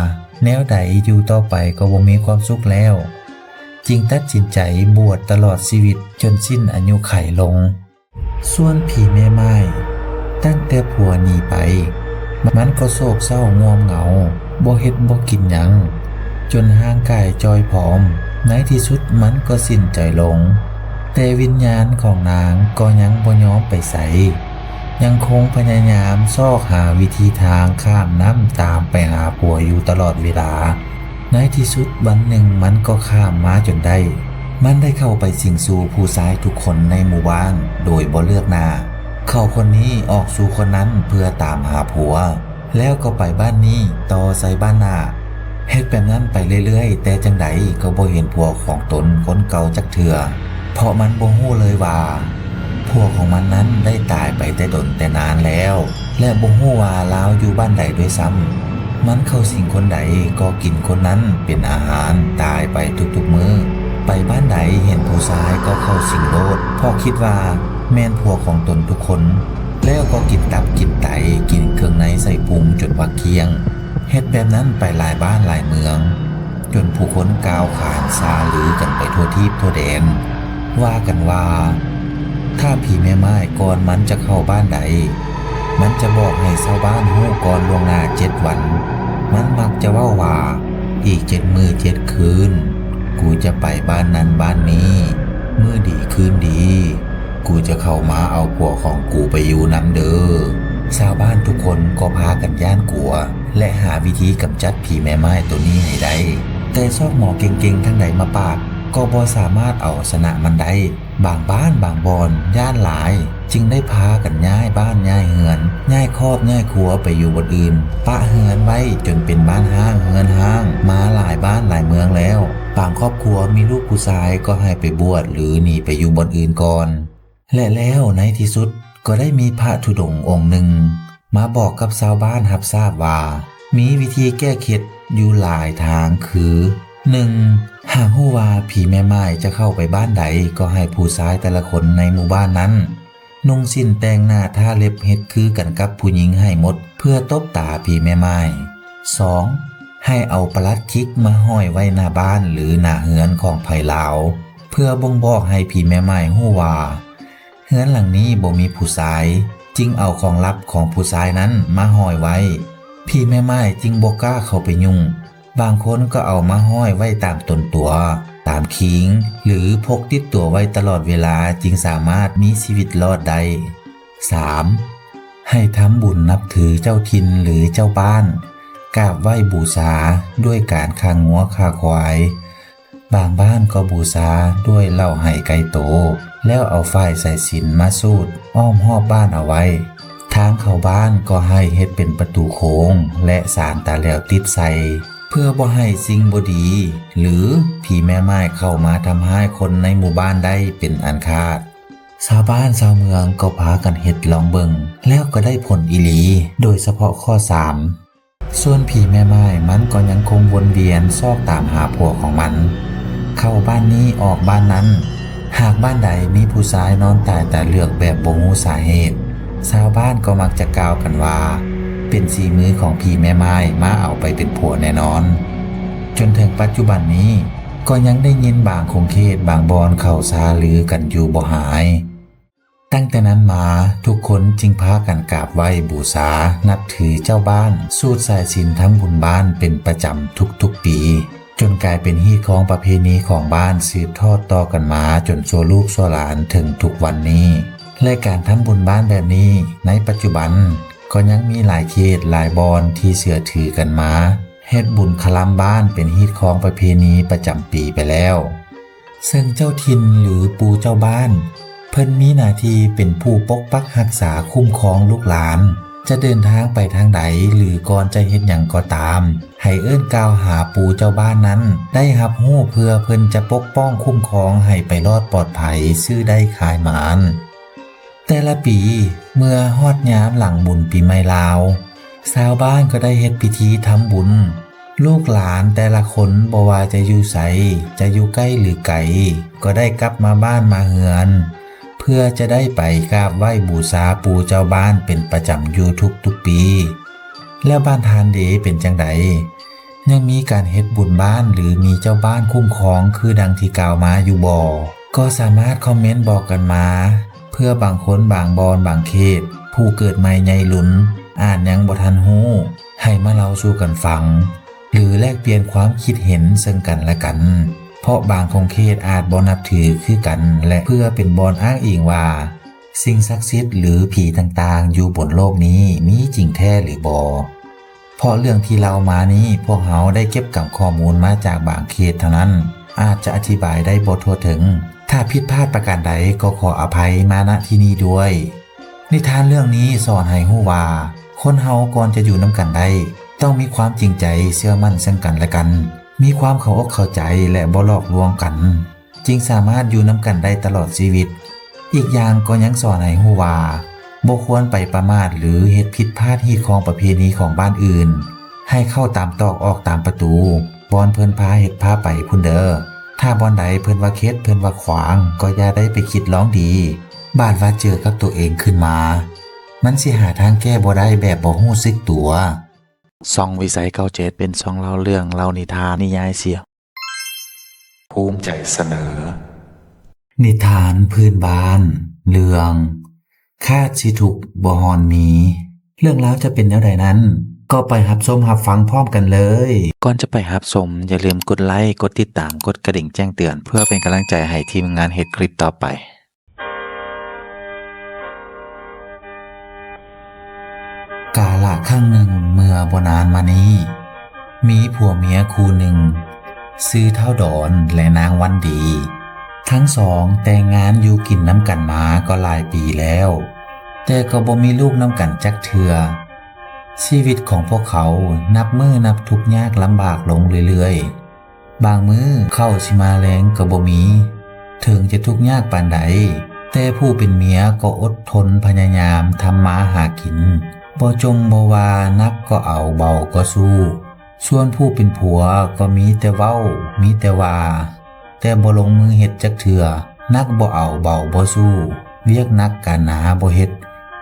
ແນວໃດຢູ່ຕໍ່ໄປກໍບໍ່ມີຄວາມສຸກແລ້ວ, ຈຶ່ງຕັດສິນໃຈບວດຕະຫຼອດຊີວິດຈົນສິ້ນອາຍຸໄຂລົງ. ສ່ວນຜີແມ່ໝ້າຍ, ຕັ້ງແຕ່ຜົວໜີໄປ, ມັນກໍໂສກເສົ້າງ່ວມເຫງົາ, ບໍ່ເຮັດບໍ່ກິນຫຍັງ, ຈົນຮ່າງກາຍຈ່ອຍຜອມ. ໃນທີ່ສຸດມັນກໍສິ້ນໃຈລົງ, ແຕ່ວິນຍານຂອງນາງກໍຍັງບໍ່ຍອມໄປໃສ, ຍັງຄົງພະຍາຍາມຊອກຫາວິທີທາງຂ້າມນ້ຳຕາມໄປຫາຜົວຢູ່ຕະຫຼອດເວລາ. ໃນທີ່ສຸດວັນໜຶ່ງມັນກໍຂ້າມມາຈົນໄດ້. ມັນໄດ້ເຂົ້າໄປສິງສູ່ຜູ້ຊາຍທຸກຄົນໃນໝູ່ບ້ານໂດຍບໍ່ເລືອກໜ້າ. ເຂົາຄົນນີ້ອອກສູ່ຄົນນັ້ນເພື່ອຕາມຫາຜົວ, ແລ້ວກໍໄປບ້ານນີ້ຕໍ່ໃສ່ບ້ານໜ້າ. ເຮັດແບບນັ້ນໄປເລື້ອຍໆ, ແຕ່ຈັ່ງໃດກໍບໍ່ເຫັນຜົວຂອງຕົນຄົນເກົ່າຈັກເທື່ອ, ເພາະມັນບໍ່ຮູ້ເລີຍວ່າ ຜົວຂອງມັນນັ້ນໄດ້ຕາຍໄປແຕ່ດົນແຕ່ນານແລ້ວ ແລະ ບໍ່ຮູ້ວ່າລາວຢູ່ບ້ານໃດດ້ວຍຊ້ຳ. ມັນເຂົ້າສິງຄົນໃດກໍກິນຄົນນັ້ນເປັນອາຫານຕາຍໄປທຸກໆມື້. ໄປບ້ານໃດເຫັນຜູ້ຊາຍກໍເຂົ້າສິງໂລດ, ເພາະຄິດວ່າແມ່ນຜົວຂອງຕົນທຸກຄົນ, ແລ້ວກໍກິນຕັບກິນໄຕ, ກິນເຄື່ອງໃນໄສ້ພຸງຈົນວ່າກ້ຽງ. ເຮັດແບບນັ້ນໄປຫຼາຍບ້ານຫຼາຍເມືອງ. ຈົນຜູ້ຄົນກ່າວຂານຊາລືກັນໄປທົ່ວທີບທົ່ວແດນ ວ່າກັນວ່າ ຖ້າຜີແມ່ໝ້າຍກ່ອນມັນຈະເຂົ້າບ້ານໃດ ມັນຈະບອກໃຫ້ຊາວບ້ານຮູ້ກ່ອນລ່ວງໜ້າເຈັດວັນ. ມັນມັກຈະເວົ້າວ່າ ອີກເຈັດມື້ເຈັດຄືນ ກູຈະໄປບ້ານນັ້ນບ້ານນີ້ ມື້ດີຄືນດີ ກູຈະເຂົ້າມາເອົາຜົວຂອງກູໄປຢູ່ນຳເດີ. ຊາວບ້ານທຸກຄົນກໍພາກັນຢ້ານກົວ ແລະ ຫາວິທີກຳຈັດຜີແມ່ໝ້າຍໂຕນີ້ໃຫ້ໄດ້. ແຕ່ຊອກໝໍເກັ່ງໆທາງໃດມາປາບ ກໍບໍ່ສາມາດເອົາຊະນະມັນໄດ້. ບາງບ້ານບາງບ່ອນຢ້ານຫຼາຍ ຈຶ່ງໄດ້ພາກັນຍ້າຍບ້ານຍ້າຍເຮືອນ, ຍ້າຍຄອບຍ້າຍຄົວໄປຢູ່ບ່ອນອື່ນ, ປະເຮືອນໄວ້ຈົນເປັນບ້ານຮ້າງເຮືອນຮ້າງມາຫຼາຍບ້ານຫຼາຍເມືອງແລ້ວ. ບາງຄອບຄົວມີລູກຜູ້ຊາຍກໍໃຫ້ໄປບວດ ຫຼື ໜີໄປຢູ່ບ່ອນອື່ນກ່ອນ. ແລະ ແລ້ວໃນທີ່ສຸດກໍໄດ້ມີພະທຸດົງອົງໜຶ່ງມາບອກກັບຊາວບ້ານຮັບຊາບວ່າ ມີວິທີແກ້ເຄັດຢູ່ຫຼາຍທາງ ຄື ໜຶ່ງ ຫາກຮູ້ວ່າຜີແມ່ໝ້າຍຈະເຂົ້າໄປບ້ານໃດ ກໍໃຫ້ຜູ້ຊາຍແຕ່ລະຄົນໃນໝູ່ບ້ານນັ້ນນຸ່ງສິ້ນແຕ່ງໜ້າທາເລັບເຮັດຄືກັນກັບຜູ້ຍິງໃຫ້ໝົດ ເພື່ອຕົບຕາຜີແມ່ໝ້າຍ. ສອງ ໃຫ້ເອົາປະຫຼັດຂີກມາຫ້ອຍໄວ້ໜ້າບ້ານ ຫຼື ໜ້າເຮືອນຂອງໃຜລາວ ເພື່ອບົ່ງບອກໃຫ້ຜີແມ່ໝ້າຍຮູ້ວ່າ ເຮືອນຫຼັງນີ້ບໍ່ມີຜູ້ຊາຍ, ຈຶ່ງເອົາຂອງລັບຂອງຜູ້ຊາຍນັ້ນມາຫ້ອຍໄວ້. ຜີແມ່ໝ້າຍຈຶ່ງບໍ່ກ້າເຂົ້າໄປຫຍຸ້ງ. ບາງຄົນກໍເອົາມາຫ້ອຍໄວ້ຕາມຕົນຕົວ, ຕາມຄີງ ຫຼື ພົກຕິດຕົວໄວ້ຕະຫຼອດເວລາ ຈຶ່ງສາມາດມີຊີວິດລອດໄດ້. ສາມ ໃຫ້ທຳບຸນນັບຖືເຈົ້າຖິ່ນ ຫຼື ເຈົ້າບ້ານ, ກາບໄຫວ້ບູຊາດ້ວຍການຂ້າງົວຂ້າຄວາຍ. ບາງບ້ານກໍບູຊາດ້ວຍເຫຼົ້າໄຫໄກ່ໂຕ ແລ້ວເອົາຝ້າຍສາຍສິນມາສູດອ້ອມຮອບບ້ານເອົາໄວ້. ທາງເຂົ້າບ້ານກໍໃຫ້ເຮັດເປັນປະຕູໂຄ້ງ ແລະ ສານຕາແຫຼວຕິດໃສ່ ເພື່ອບໍ່ໃຫ້ສິ່ງບໍ່ດີ ຫຼື ຜີແມ່ໝ້າຍເຂົ້າມາທຳຮ້າຍຄົນໃນໝູ່ບ້ານໄດ້ເປັນອັນຂາດ. ຊາວບ້ານຊາວເມືອງກໍພາກັນເຮັດລອງເບິ່ງ ແລ້ວກໍໄດ້ຜົນອີ່ຫຼີ ໂດຍສະເພາະຂໍ້ສາມ ສ່ວນຜີແມ່ໝ້າຍມັນກໍຍັງຄົງວົນວຽນຊອກຕາມຫາຜົວຂອງມັນ ເຂົ້າບ້ານນີ້ອອກບ້ານນັ້ນ. ຫາກບ້ານໃດມີຜູ້ຊາຍນອນຕາຍຕາເລືອກແບບບໍ່ຮູ້ສາເຫດ ຊາວບ້ານກໍມັກຈະກ່າວກັນວ່າ ເປັນສີມືຂອງຜີແມ່ໝ້າຍມາເອົາໄປເປັນຜົວແນ່ນອນ. ຈົນເຖິງປັດຈຸບັນນີ້ ກໍຍັງໄດ້ຍິນບາງຂົງເຂດບາງບ່ອນເຂົາຊາລືກັນຢູ່ບໍ່ຫາຍ. ຕັ້ງແຕ່ນັ້ນມາ ທຸກຄົນຈຶ່ງພາກັນກາບໄຫວ້ບູຊາ ນັບຖືເຈົ້າບ້ານ, ສູດສາຍສິນທຳບຸນບ້ານເປັນປະຈຳທຸກໆປີ, ຈົນກາຍເປັນຮີດຄອງປະເພນີຂອງບ້ານ ສືບທອດຕໍ່ກັນມາຈົນຊົ່ວລູກຊົ່ວຫຼານເຖິງທຸກວັນນີ້. ແລະ ການທຳບຸນບ້ານແບບນີ້ໃນປັດຈຸບັນ ກໍຍັງມີຫຼາຍເຂດຫຼາຍບ່ອນທີ່ເຊື່ອຖືກັນມາ ເຮັດບຸນຄະລຳບ້ານເປັນຮີດຄອງປະເພນີປະຈຳປີໄປແລ້ວ. ເຊິ່ງເຈົ້າຖິ່ນ ຫຼື ປູ່ເຈົ້າບ້ານ ເພິ່ນມີໜ້າທີ່ເປັນຜູ້ປົກປັກຮັກສາຄຸ້ມຄອງລູກຫຼານ ຈະເດີນທາງໄປທາງໃດ ຫຼື ກ່ອນຈະເຮັດຫຍັງກໍຕາມ ໃຫ້ເອີ້ນກ່າວຫາປູ່ເຈົ້າບ້ານນັ້ນໄດ້ຮັບຮູ້ ເພື່ອເພິ່ນຈະປົກປ້ອງຄຸ້ມຄອງໃຫ້ໄປລອດປອດໄພ ຊື້ໄດ້ຂາຍໝານ. ແຕ່ລະປີ ເມື່ອຮອດຍາມຫຼັງບຸນປີໃໝ່ລາວ ຊາວບ້ານກໍໄດ້ເຮັດພິທີທຳບຸນ. ລູກຫຼານແຕ່ລະຄົນບໍ່ວ່າຈະຢູ່ໃສ, ຈະຢູ່ໃກ້ ຫຼື ໄກ, ກໍໄດ້ກັບມາບ້ານມາເຮືອນ ເພື່ອຈະໄດ້ໄປກາບໄຫວ້ບູຊາປູ່ເຈົ້າບ້ານເປັນປະຈຳຢູ່ທຸກໆປີ. ແລ້ວບ້ານທ່ານເດເປັນຈັ່ງໃດ? ຍັງມີການເຮັດບຸນບ້ານ ຫຼື ມີເຈົ້າບ້ານຄຸ້ມຄອງຄືດັ່ງທີ່ກ່າວມາຢູ່ບໍ່? ກໍສາມາດຄອມເມັນບອກກັນມາ ເພື່ອບາງຄົນບາງບ່ອນບາງເຂດ ຜູ້ເກີດໃໝ່ໃຫຍ່ລຸນ ອາດຍັງບໍ່ທັນຮູ້ ໃຫ້ມາເລົ່າສູ່ກັນຟັງ ຫຼື ແລກປ່ຽນຄວາມຄິດເຫັນເຊິ່ງກັນແລະກັນ ເພາະບາງຂົງເຂດອາດບໍ່ນັບຖືຄືກັນ ແລະ ເພື່ອເປັນບ່ອນອ້າງອີງວ່າ ສິ່ງສັກສິດ ຫຼື ຜີຕ່າງໆຢູ່ບົນໂລກນີ້ມີຈິງແທ້ຫຼືບໍ່. ເພາະເລື່ອງທີ່ເລົ່າມານີ້ ພວກເຮົາໄດ້ເກັບກຳຂໍ້ມູນມາຈາກບາງເຂດເທົ່ານັ້ນ ອາດຈະອະທິບາຍໄດ້ບໍ່ທົ່ວເຖິງ. ຖ້າຜິດພາດປະການໃດ ກໍຂໍອະໄພມາ ນະ ທີ່ນີ້ດ້ວຍ. ນິທານເລື່ອງນີ້ສອນໃຫ້ຮູ້ວ່າ ຄົນເຮົາກ່ອນຈະຢູ່ນຳກັນໄດ້ ຕ້ອງມີຄວາມຈິງໃຈເຊື່ອໝັ້ນເຊິ່ງກັນແລະກັນ, ມີຄວາມເຂົ້າອົກເຂົ້າໃຈ ແລະ ບໍ່ຫຼອກລວງກັນ ຈຶ່ງສາມາດຢູ່ນຳກັນໄດ້ຕະຫຼອດຊີວິດ. ອີກຢ່າງກໍຍັງສອນໃຫ້ຮູ້ວ່າ ບໍ່ຄວນໄປປະໝາດ ຫຼື ເຮັດຜິດພາດຮີດຄອງປະເພນີຂອງບ້ານອື່ນ, ໃຫ້ເຂົ້າຕາມຕອກອອກຕາມປະຕູ ບ່ອນເພິ່ນພາເຮັດພາໄປພຸ້ນເດີ. ຖ້າບ່ອນໃດເພິ່ນວ່າເຂັດ ເພິ່ນວ່າຂວາງ ກໍຢ່າໄດ້ໄປຄິດລອງດີ, ບາດວ່າເຈີກັບໂຕເອງຂຶ້ນມາ ມັນຊິຫາທາງແກ້ບໍ່ໄດ້ແບບບໍ່ຮູ້ສຶກຕົວ. ຊ່ອງວິໄສເກົ້າເຈັດ ເປັນຊ່ອງເລົ່າເລື່ອງ, ເລົ່ານິທານ, ນິຍາຍສຽງ. ພູມໃຈສະເໜີ ນິທານພື້ນບ້ານ ເລື່ອງ ຄາດຊິທຸກບໍ່ຮອນມີ. ເລື່ອງລາວຈະເປັນແນວໃດນັ້ນ, ກໍໄປຮັບຊົມຮັບຟັງພ້ອມກັນເລີຍ. ກ່ອນຈະໄປຮັບຊົມ, ຢ່າລືມກົດໄລ, ກົດຕິດຕາມ, ກົດກະດິ່ງແຈ້ງເຕືອນ ເພື່ອເປັນກຳລັງໃຈໃຫ້ທີມງານເຮັດຄລິບຕໍ່ໄປ. ກາລະຄັ້ງໜຶ່ງເມື່ອບໍ່ນານມານີ້, ມີຜົວເມຍຄູ່ໜຶ່ງ ຊື່ທ້າວດອນ ແລະ ນາງວັນດີ. ທັງສອງແຕ່ງງານຢູ່ກິນນຳກັນມາກໍຫຼາຍປີແລ້ວ, ແຕ່ກໍບໍ່ມີລູກນຳກັນຈັກເທື່ອ. ຊີວິດຂອງພວກເຂົານັບມື້ນັບທຸກຍາກລຳບາກລົງເລື້ອຍໆ. ບາງມື້ເຂົ້າຊິມາແລງກໍບໍ່ມີ. ເຖິງຈະທຸກຍາກປານໃດ, ແຕ່ຜູ້ເປັນເມຍກໍອົດທົນພະຍາຍາມທຳມາຫາກິນ, ບໍ່ຈົ່ມບໍ່ວ່າ, ໜັກກໍເອົາ, ເບົາກໍສູ້. ສ່ວນຜູ້ເປັນຜົວກໍມີແຕ່ເວົ້າ, ມີແຕ່ວ່າ, ແຕ່ບໍ່ລົງມືເຮັດຈັກເທື່ອ. ໜັກບໍ່ເອົາ, ເບົາບໍ່ສູ້, ວຽກໜັກການນາບໍ່ເຮັດ,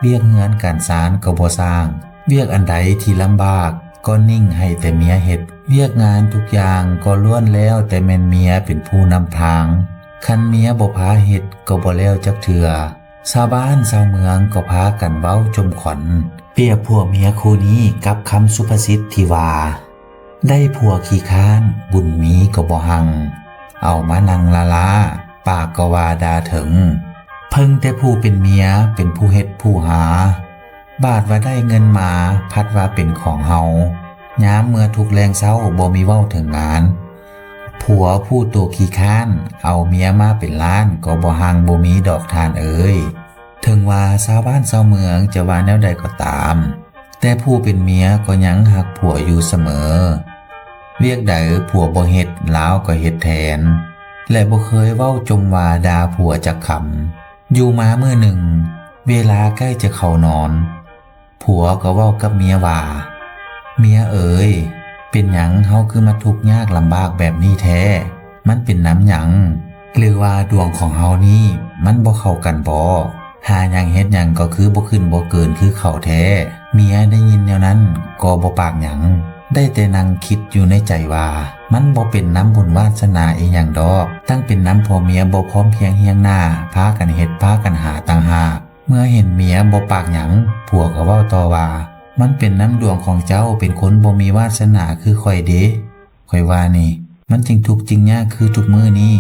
ວຽກເຮືອນການຊານກໍບໍ່ສ້າງ. ວຽກອັນໃດທີ່ລຳບາກກໍນິ່ງໃຫ້ແຕ່ເມຍເຮັດ. ວຽກງານທຸກຢ່າງກໍລ້ວນແລ້ວແຕ່ແມ່ນເມຍເປັນຜູ້ນຳທາງ. ຄັນເມຍບໍ່ພາເຮັດກໍບໍ່ແລ້ວຈັກເທື່ອ. ຊາວບ້ານຊາວເມືອງກໍພາກັນເວົ້າຈົ່ມຂວັນ, ປຽບຜົວເມຍຄູ່ນີ້ກັບຄຳສຸພາສິດທີ່ວ່າ, ໄດ້ຜົວຂີ້ຄ້ານ, ບຸນມີກໍບໍ່ຮັ່ງ, ເອົາມານັ່ງລ້າໆ, ປາກກໍວ່າດ່າເຖິງ. ເພິ່ງແຕ່ຜູ້ເປັນເມຍເປັນຜູ້ເຮັດຜູ້ຫາ, ບາດວ່າໄດ້ເງິນມາ, ພັດວ່າເປັນຂອງເຮົາ. ຍາມເມື່ອທຸກແລງເຊົ້າ, ບໍ່ມີເວົ້າເຖິງງານ. ຜົວຜູ້ໂຕຂີ້ຄ້ານ, ເອົາເມຍມາເປັນລ້ານ, ກໍບໍ່ຮັ່ງບໍ່ມີດອກທ່ານເອີຍ. ເຖິງວ່າຊາວບ້ານຊາວເມືອງຈະວ່າແນວໃດກໍຕາມ, ແຕ່ຜູ້ເປັນເມຍກໍຍັງຮັກຜົວຢູ່ສະເໝີ. ວຽກໃດຜົວບໍ່ເຮັດ, ລາວກໍເຮັດແທນ, ແລະ ບໍ່ເຄີຍເວົ້າຈົ່ມວ່າດ່າຜົວຈັກຄຳ. ຢູ່ມາມື້ໜຶ່ງ, ເວລາໃກ້ຈະເຂົ້ານອນ, ຜົວກໍເວົ້າກັບເມຍວ່າ, ເມຍເອີຍ, ເປັນຫຍັງເຮົາຄືມາທຸກຍາກລຳບາກແບບນີ້ແທ້? ມັນເປັນນຳຫຍັງ? ຫຼືວ່າດວງຂອງເຮົານີ້ມັນບໍ່ເຂົ້າກັນບໍ? ຫາຫຍັງເຮັດຫຍັງກໍຄືບໍ່ຂຶ້ນບໍ່ເກີນຄືເຂົາແທ້. ເມຍໄດ້ຍິນແນວນັ້ນກໍບໍ່ປາກຫຍັງ, ໄດ້ແຕ່ນັ່ງຄິດຢູ່ໃນໃຈວ່າ ມັນບໍ່ເປັນນຳບຸນວາສະໜາອີ່ຫຍັງດອກ, ຕັ້ງເປັນນຳຜົວເມຍບໍ່ພ້ອມພຽງຮຽງໜ້າ, ພາກັນເຮັດພາກັນຫາຕ່າງຫາກ. ເມື່ອເຫັນເມຍບໍ່ປາກຫຍັງ, ຜົວກໍເວົ້າຕໍ່ວ່າ, ມັນເປັນນຳດວງຂອງເຈົ້າເປັນຄົນບໍ່ມີວາສະໜາຄືຂ້ອຍເດ. ຂ້ອຍວ່ານີ້ ມັນຈຶ່ງທຸກຈຶ່ງຍາກຄືທຸກມື້ນີ້.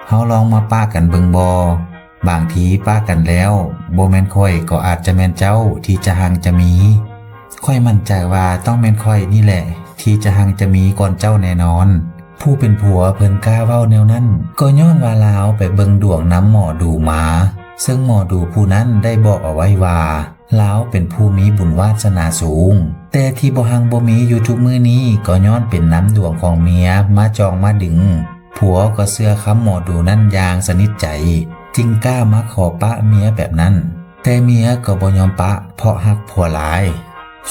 ເຮົາລອງມາປະກັນເບິ່ງບໍ່? ບາງທີປະກັນແລ້ວ ບໍ່ແມ່ນຂ້ອຍກໍອາດຈະແມ່ນເຈົ້າທີ່ຈະຮັ່ງຈະມີ. ຂ້ອຍໝັ້ນໃຈວ່າຕ້ອງແມ່ນຂ້ອຍນີ້ແຫຼະທີ່ຈະຮັ່ງຈະມີກ່ອນເຈົ້າແນ່ນອນ. ຜູ້ເປັນຜົວເພິ່ນກ້າເວົ້າແນວນັ້ນ ກໍຍ້ອນວ່າລາວໄປເບິ່ງດວງນຳໝໍດູມາ, ເຊິ່ງໝໍດູຜູ້ນັ້ນໄດ້ບອກເອົາໄວ້ວ່າ ລາວເປັນຜູ້ມີບຸນວາສະໜາສູງ, ແຕ່ທີ່ບໍ່ຮັ່ງບໍ່ມີຢູ່ທຸກມື້ນີ້ ກໍຍ້ອນເປັນນຳດວງຂອງເມຍມາຈ່ອງມາດຶງ. ຜົວກໍເຊື່ອຄຳໝໍດູນັ້ນຢ່າງສະໜິດໃຈ, ຈຶ່ງກ້າມາຂໍປະເມຍແບບນັ້ນ. ແຕ່ເມຍກໍບໍ່ຍອມປະ ເພາະຮັກຜົວຫຼາຍ.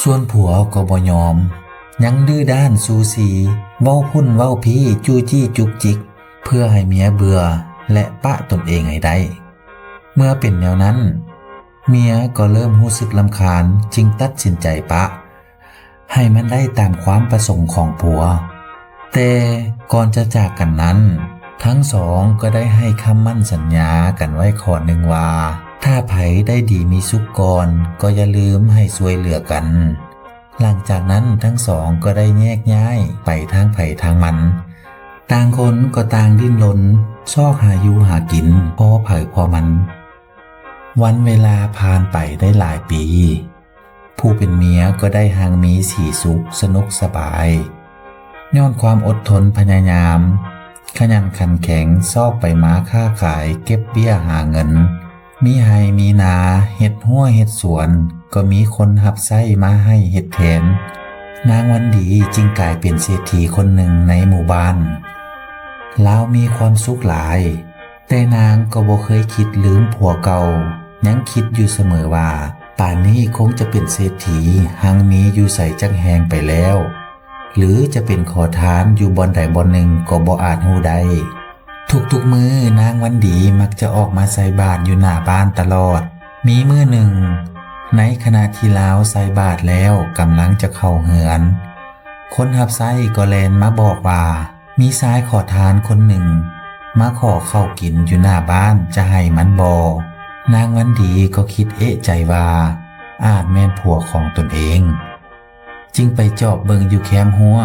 ສ່ວນຜົວກໍບໍ່ຍອມ, ຍັງດື້ດ້ານຊູຊີ, ເວົ້າພຸ້ນເວົ້າພີ້, ຈູ້ຈີ້ຈຸກຈິກ ເພື່ອໃຫ້ເມຍເບື່ອ ແລະ ປະຕົນເອງໃຫ້ໄດ້. ເມື່ອເປັນແນວນັ້ນ, ເມຍກໍເລີ່ມຮູ້ສຶກລຳຄານ, ຈຶ່ງຕັດສິນໃຈປະ ໃຫ້ມັນໄດ້ຕາມຄວາມປະສົງຂອງຜົວ. ແຕ່ກ່ອນຈະຈາກກັນນັ້ນ, ທັງສອງກໍໄດ້ໃຫ້ຄຳໝັ້ນສັນຍາກັນໄວ້ຂໍ້ໜຶ່ງວ່າ ຖ້າໃຜໄດ້ດີມີສຸກກ່ອນ ກໍຢ່າລືມໃຫ້ຊ່ວຍເຫຼືອກັນ. ຫຼັງຈາກນັ້ນທັງສອງກໍໄດ້ແຍກຍ້າຍໄປທາງໃຜທາງມັນ, ຕ່າງຄົນກໍຕ່າງດີ້ນລົນຊອກຫາຢູ່ຫາກິນພໍໃຜພໍມັນ. ວັນເວລາຜ່ານໄປໄດ້ຫຼາຍປີ, ຜູ້ເປັນເມຍກໍໄດ້ຮັ່ງມີສີສຸກສະໜຸກສະບາຍ, ຍ້ອນຄວາມອົດທົນພະຍາຍາມ, ຂະຫຍັນຂັນແຂງຊອກໄປມາຄ້າຂາຍເກັບເບ້ຍຫາເງິນ. ມີໄຮ່ມີນາ, ເຮັດຮົ້ວເຮັດສວນ, ກໍມີຄົນຮັບໃຊ້ມາໃຫ້ເຮັດແທນ. ນາງວັນດີຈຶ່ງກາຍເປັນເສດຖີຄົນໜຶ່ງໃນໝູ່ບ້ານ. ລາວມີຄວາມສຸກຫຼາຍ, ແຕ່ນາງກໍບໍ່ເຄີຍຄິດລືມຜົວເກົ່າ, ຍັງຄິດຢູ່ສະເໝີວ່າ ປານນີ້ຄົງຈະເປັນເສດຖີຮັ່ງມີຢູ່ໃສຈັກແຫ່ງໄປແລ້ວ. ຫຼືຈະເປັນຂໍທານຢູ່ບ່ອນໃດບ່ອນໜຶ່ງກໍບໍ່ອາດຮູ້ໄດ້. ທຸກໆມື້ນາງວັນດີມັກຈະອອກມາໃສ່ບາດຢູ່ໜ້າບ້ານຕະຫຼອດ. ມີມື້ໜຶ່ງ, ໃນຂະນະທີ່ລາວໃສ່ບາດແລ້ວກຳລັງຈະເຂົ້າເຮືອນ, ຄົນຮັບໃຊ້ກໍແລ່ນມາບອກວ່າ ມີຊາຍຂໍທານຄົນໜຶ່ງມາຂໍເຂົ້າກິນຢູ່ໜ້າບ້ານ ຈະໃຫ້ມັນບໍ່? ນາງວັນດີກໍຄິດເອະໃຈວ່າ ອາດແມ່ນຜົວຂອງຕົນເອງ. ຈຶ່ງໄປຈອບເບິ່ງຢູ່ແຄມຮົ້ວ.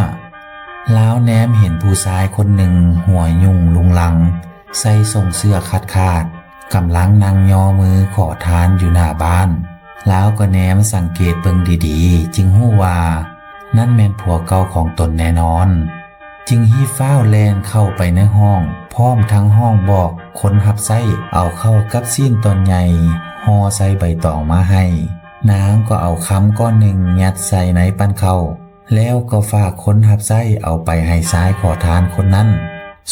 ລາວແນມເຫັນຜູ້ຊາຍຄົນໜຶ່ງຫົວຫຍຸ້ງລຸງລັງ ໃສ່ສົ້ງເສື້ອຂາດໆ ກຳລັງນັ່ງຍໍມືຂໍທານຢູ່ໜ້າບ້ານ. ລາວກໍແນມສັງເກດເບິ່ງດີໆ ຈຶ່ງຮູ້ວ່ານັ້ນແມ່ນຜົວເກົ່າຂອງຕົນແນ່ນອນ. ຈຶ່ງຮີບຟ້າວແລ່ນເຂົ້າໄປໃນຫ້ອງ ພ້ອມທັງຮ້ອງບອກຄົນຮັບໃຊ້ເອົາເຂົ້າກັບຊີ້ນຕອນໃຫຍ່ຫໍ່ໃສ່ໃບຕອງມາໃຫ້. ນາງກໍເອົາຄຳກ້ອນໜຶ່ງຍັດໃສ່ໃນປັ້ນເຂົ້າ ແລ້ວກໍຝາກຄົນຮັບໃຊ້ເອົາໄປໃຫ້ຊາຍຂໍທານຄົນນັ້ນ.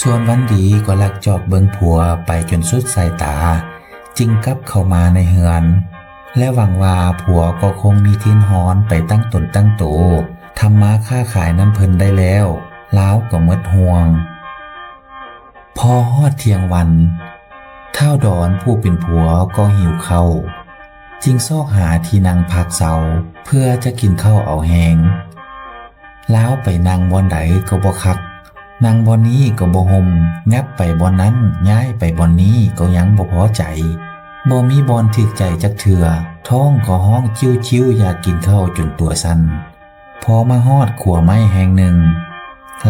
ສ່ວນວັນດີກໍລັກຈອກເບິ່ງຜົວໄປຈົນສຸດສາຍຕາ ຈຶ່ງກັບເຂົ້າມາໃນເຮືອນ ແລະ ຫວັງວ່າຜົວກໍຄົງມີທຶນຮອນໄປຕັ້ງຕົນຕັ້ງໂຕ ທຳມາຄ້າຂາຍນຳເພິ່ນໄດ້ແລ້ວ ລາວກໍໝົດຫ່ວງ. ພໍຮອດທ່ຽງວັນ ທ້າວດອນຜູ້ເປັນຜົວກໍຫິວເຂົ້າ ຈຶ່ງຊອກຫາທີ່ນັ່ງພັກເຊົາ ເພື່ອຈະກິນເຂົ້າເອົາແຮງ. ລາວໄປນັ່ງບ່ອນໃດກໍບໍ່ຄັກ, ນັ່ງບ່ອນນີ້ກໍບໍ່ຮົ່ມ, ຫຍັບໄປບ່ອນນັ້ນ, ຍ້າຍໄປບ່ອນນີ້ກໍຍັງບໍ່ພໍໃຈ, ບໍ່ມີບ່ອນຖືກໃຈຈັກເທື່ອ, ທ້ອງກໍຮ້ອງຈິ້ວໆ ຢາກກິນເຂົ້າຈົນຕົວສັ່ນ. ພໍມາຮອດຂົວໄມ້ແຫ່ງໜຶ່ງ,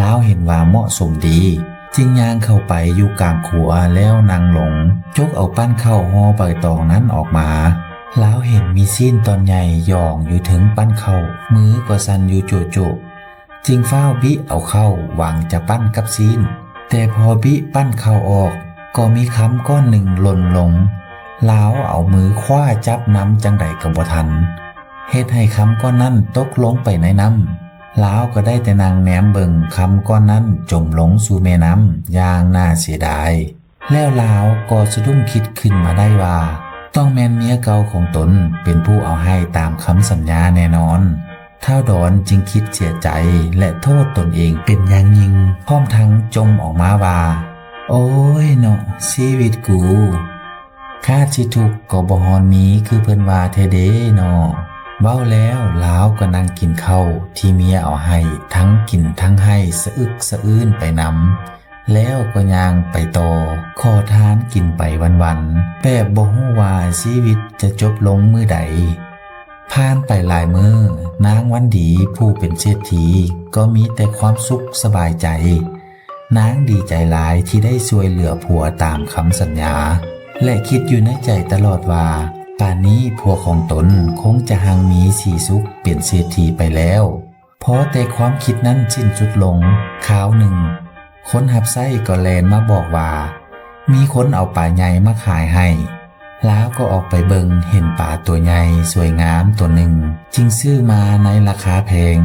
ລາວເຫັນວ່າເໝາະສົມດີ, ຈຶ່ງຍ່າງເຂົ້າໄປຢູ່ກາງຂົວແລ້ວນັ່ງລົງ, ຈົກເອົາປັ້ນເຂົ້າຫໍ່ໃບຕອງນັ້ນອອກມາ. ລາວເຫັນມີຊີ້ນຕອນໃຫຍ່ຢອງຢູ່ເທິງປັ້ນເຂົ້າ, ມືກໍສັ່ນຢູ່ໂຈະໆ, ຈຶ່ງຟ້າວບິເອົາເຂົ້າຫວັງຈະປັ້ນກັບຊີ້ນ, ແຕ່ພໍບິປັ້ນເຂົ້າອອກ ກໍມີຄຳກ້ອນໜຶ່ງຫຼົ່ນລົງ. ລາວເອົາມືຄວ້າຈັບນຳຈັ່ງໃດກໍບໍ່ທັນ, ເຮັດໃຫ້ຄຳກ້ອນນັ້ນຕົກລົງໄປໃນນ້ຳ. ລາວກໍໄດ້ແຕ່ນັ່ງແນມເບິ່ງຄຳກ້ອນນັ້ນຈົມລົງສູ່ແມ່ນ້ຳຢ່າງໜ້າເສຍດາຍ. ແລ້ວລາວກໍສະດຸ້ງຄິດຂຶ້ນມາໄດ້ວ່າ ຕ້ອງແມ່ນເມຍເກົ່າຂອງຕົນເປັນຜູ້ເອົາໃຫ້ຕາມຄຳສັນຍາແນ່ນອນ. ທ້າວດອນຈຶ່ງຄິດເສຍໃຈ ແລະ ໂທດຕົນເອງເປັນຢ່າງຍິ່ງ, ພ້ອມທັງຈົ່ມອອກມາວ່າ, ໂອ້ຍເນາະ ຊີວິດກູ, ຄາດຊິທຸກກໍບໍ່ຮອນມີຄືເພິ່ນວ່າແທ້ເດ້ເນາະ. ເວົ້າແລ້ວລາວກໍນັ່ງກິນເຂົ້າທີ່ເມຍເອົາໃຫ້, ທັງກິນທັງໄຫ້ສະອຶກສະອື້ນໄປນຳ. ແລ້ວກໍຍ່າງໄປຕໍ່ ຂໍທານກິນໄປວັນໆ ແບບບໍ່ຮູ້ວ່າຊີວິດຈະຈົບລົງມື້ໃດ. ຜ່ານໄປຫຼາຍມື້, ນາງວັນດີຜູ້ເປັນເສດຖີກໍມີແຕ່ຄວາມສຸກສະບາຍໃຈ. ນາງດີໃຈຫຼາຍທີ່ໄດ້ຊ່ວຍເຫຼືອຜົວຕາມຄຳສັນຍາ ແລະ ຄິດຢູ່ໃນໃຈຕະຫຼອດວ່າ ປ່ານນີ້ຜົວຂອງຕົນຄົງຈະຮັ່ງມີສີສຸກເປັນເສດຖີໄປແລ້ວ. ພໍແຕ່ຄວາມຄິດນັ້ນສິ້ນສຸດລົງ, ຄາວໜຶ່ງ, ຄົນຮັບໃຊ້ກໍແລ່ນມາບອກວ່າ ມີຄົນເອົາປາໃຫຍ່ມາຂາຍໃຫ້. ລາວກໍອອກໄປເບິ່ງ, ເຫັນປາຕົວໃຫຍ່ສວຍງາມຕົວໜຶ່ງ, ຈຶ່ງຊື້ມາໃນລາຄາແພງ,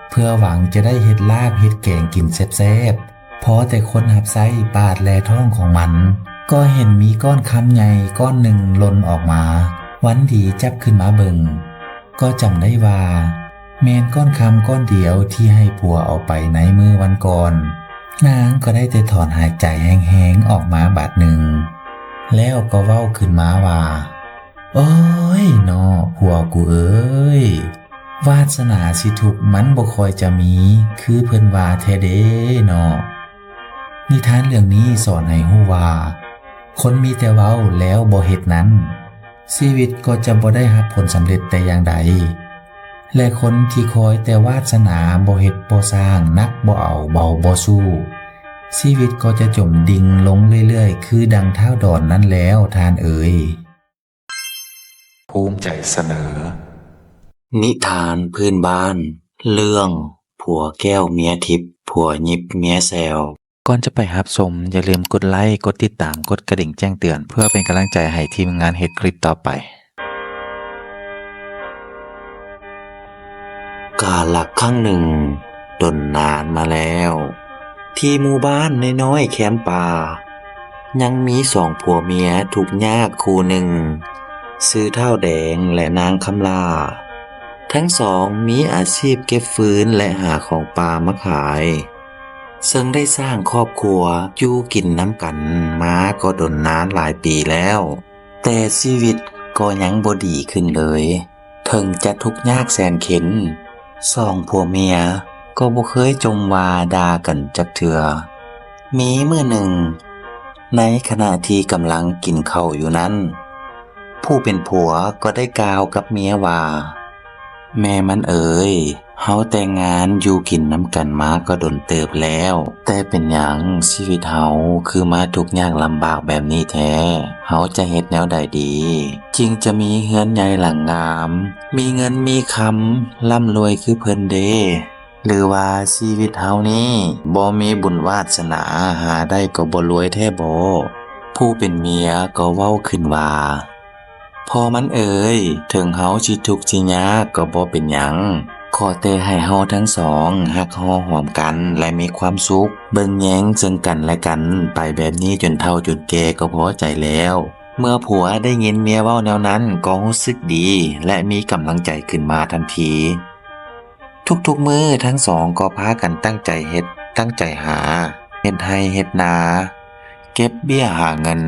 ເພື່ອຫວັງຈະໄດ້ເຮັດລາບເຮັດແກງກິນແຊບໆ. ພໍແຕ່ຄົນຮັບໃຊ້ປາດແລທ້ອງຂອງມັນ, ກໍເຫັນມີກ້ອນຄຳໃຫຍ່ກ້ອນໜຶ່ງຫຼົ່ນອອກມາ. ວັນດີຈັບຂຶ້ນມາເບິ່ງ, ກໍຈຳໄດ້ວ່າ ແມ່ນກ້ອນຄຳກ້ອນດຽວທີ່ໃຫ້ຜົວເອົາໄປໃນມື້ວັນກ່ອນ. ນາງກໍໄດ້ແຕ່ຖອນຫາຍໃຈແຮງໆອອກມາບາດໜຶ່ງ, ແລ້ວກໍເວົ້າຂຶ້ນມາວ່າ, ໂອ້ຍເນາະ ຜົວກູເອີຍ, ວາດສະໜາຊິທຸກມັນບໍ່ຄ່ອຍຈະມີຄືເພິ່ນວ່າແທ້ເດ້ເນາະ. ນິທານເລື່ອງນີ້ສອນໃຫ້ຮູ້ວ່າ ຄົນມີແຕ່ເວົ້າແລ້ວບໍ່ເຮັດນັ້ນ ຊີວິດກໍຈະບໍ່ໄດ້ຮັບຜົນສຳເລັດແຕ່ຢ່າງໃດ ແລະ ຄົນທີ່ຄອຍແຕ່ວາດສະໜາບໍ່ເຮັດບໍ່ສ້າງ ໜັກບໍ່ເອົາເບົາບໍ່ສູ້ ຊີວິດກໍຈະຈົມດິ່ງລົງເລື້ອຍໆ ຄືດັ່ງທ້າວດອນນັ້ນແລ້ວທ່ານເອີຍ. ພູມໃຈສະເໜີ ນິທານພື້ນບ້ານ ເລື່ອງຜົວແກ້ວເມຍທິບ ຜົວຫຍິບເມຍແຊວ. ກ່ອນຈະໄປຮັບຊົມ, ຢ່າລືມກົດໄລ, ກົດຕິດຕາມ, ກົດກະດິ່ງແຈ້ງເຕືອນ ເພື່ອເປັນກຳລັງໃຈໃຫ້ທີມງານເຮັດຄລິບຕໍ່ໄປ. ກາລະຄັ້ງໜຶ່ງ ດົນນານມາແລ້ວ, ທີ່ໝູ່ບ້ານນ້ອຍໆແຄມປ່າ ຍັງມີສອງຜົວເມຍທຸກຍາກຄູ່ໜຶ່ງ, ຊື່ທ້າວແດງ ແລະ ນາງຄຳຫຼ້າ. ທັງສອງມີອາຊີບເກັບຟືນ ແລະ ຫາຂອງປ່າມາຂາຍ. ເຊິ່ງໄດ້ສ້າງຄອບຄົວຢູ່ກິນນຳກັນມາກໍດົນນານຫຼາຍປີແລ້ວ, ແຕ່ຊີວິດກໍຍັງບໍ່ດີຂຶ້ນເລີຍ. ເຖິງຈະທຸກຍາກແສນເຂັນ, ສອງຜົວເມຍ ກໍບໍ່ເຄີຍຈົ່ມວ່າດ່າກັນຈັກເທື່ອ. ມີມື້ໜຶ່ງ, ໃນຂະນະທີ່ກຳລັງກິນເຂົ້າຢູ່ນັ້ນ, ຜູ້ເປັນຜົວກໍໄດ້ກ່າວກັບເມຍວ່າ, ແມ່ມັນເອີຍ, ເຮົາແຕ່ງງານຢູ່ກິນນຳກັນມາກໍດົນເຕີບແລ້ວ, ແຕ່ເປັນຫຍັງຊີວິດເຮົາຄືມາທຸກຍາກລຳບາກແບບນີ້ແທ້? ເຮົາຈະເຮັດແນວໃດດີ ຈຶ່ງຈະມີເຮືອນໃຫຍ່ຫຼັງງາມ, ມີເງິນມີຄຳ, ລ່ຳລວຍຄືເພິ່ນເດ? ຫຼືວ່າຊີວິດເຮົານີ້ບໍ່ມີບຸນວາດສະໜາ, ຫາໄດ້ກໍບໍ່ລວຍແທ້ບໍ? ຜູ້ເປັນເມຍກໍເວົ້າຂຶ້ນວ່າ, ພໍ່ມັນເອີຍ, ເຖິງເຮົາຊິທຸກຊິຍາກກໍບໍ່ເປັນຫຍັງ, ຂໍແຕ່ໃຫ້ເຮົາທັງສອງຮັກຫໍ່ຫອມກັນ ແລະ ມີຄວາມສຸກ, ເບິ່ງແຍງເຊິ່ງກັນແລະກັນໄປແບບນີ້ຈົນເຖົ້າຈົນແກ່ກໍພໍໃຈແລ້ວ. ເມື່ອຜົວໄດ້ຍິນເມຍເວົ້າແນວນັ້ນກໍຮູ້ສຶກດີ ແລະ ມີກຳລັງໃຈຂຶ້ນມາທັນທີ. ທຸກໆມື້ທັງສອງກໍພາກັນຕັ້ງໃຈເຮັດ, ຕັ້ງໃຈຫາ, ເຮັດໄຮ່ເຮັດນາ, ເກັບເບ້ຍຫາເງິນ.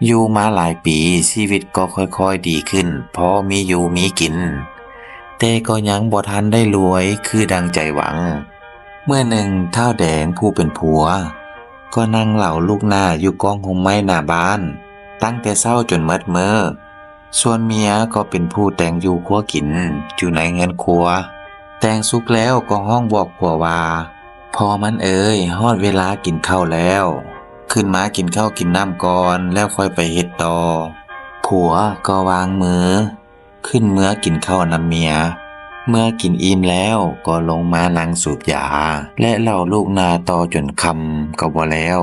ຢູ່ມາຫຼາຍປີ, ຊີວິດກໍຄ່ອຍໆດີຂຶ້ນ, ພໍມີຢູ່ມີກິນ, ແຕ່ກໍຍັງບໍ່ທັນໄດ້ລວຍຄືດັ່ງໃຈຫວັງ. ມື້ໜຶ່ງ, ທ້າວແດງຜູ້ເປັນຜົວ ກໍນັ່ງເຫຼົາລູກໜ້າຢູ່ກ້ອງຮົ່ມໄມ້ໜ້າບ້ານ, ຕັ້ງແຕ່ເຊົ້າຈົນໝົດມື້. ສ່ວນເມຍກໍເປັນຜູ້ແຕ່ງຢູ່ຄົວກິນ ຢູ່ໃນເຮືອນຄົວ. ແຕ່ງສຸກແລ້ວກໍຮ້ອງບອກຜົວວ່າ, ພໍ່ມັນເອີຍ, ຮອດເວລາກິນເຂົ້າແລ້ວ, ຂຶ້ນມາກິນເຂົ້າກິນນ້ຳກ່ອນ ແລ້ວຄ່ອຍໄປເຮັດຕໍ່. ຜົວກໍວາງມື ຂຶ້ນເມືອກິນເຂົ້ານຳເມຍ. ເມື່ອກິນອີ່ມແລ້ວກໍລົງມານັ່ງສູບຢາ ແລະ ເຫຼົາລູກໜ້າຕໍ່ຈົນຄ່ຳກໍບໍ່ແລ້ວ.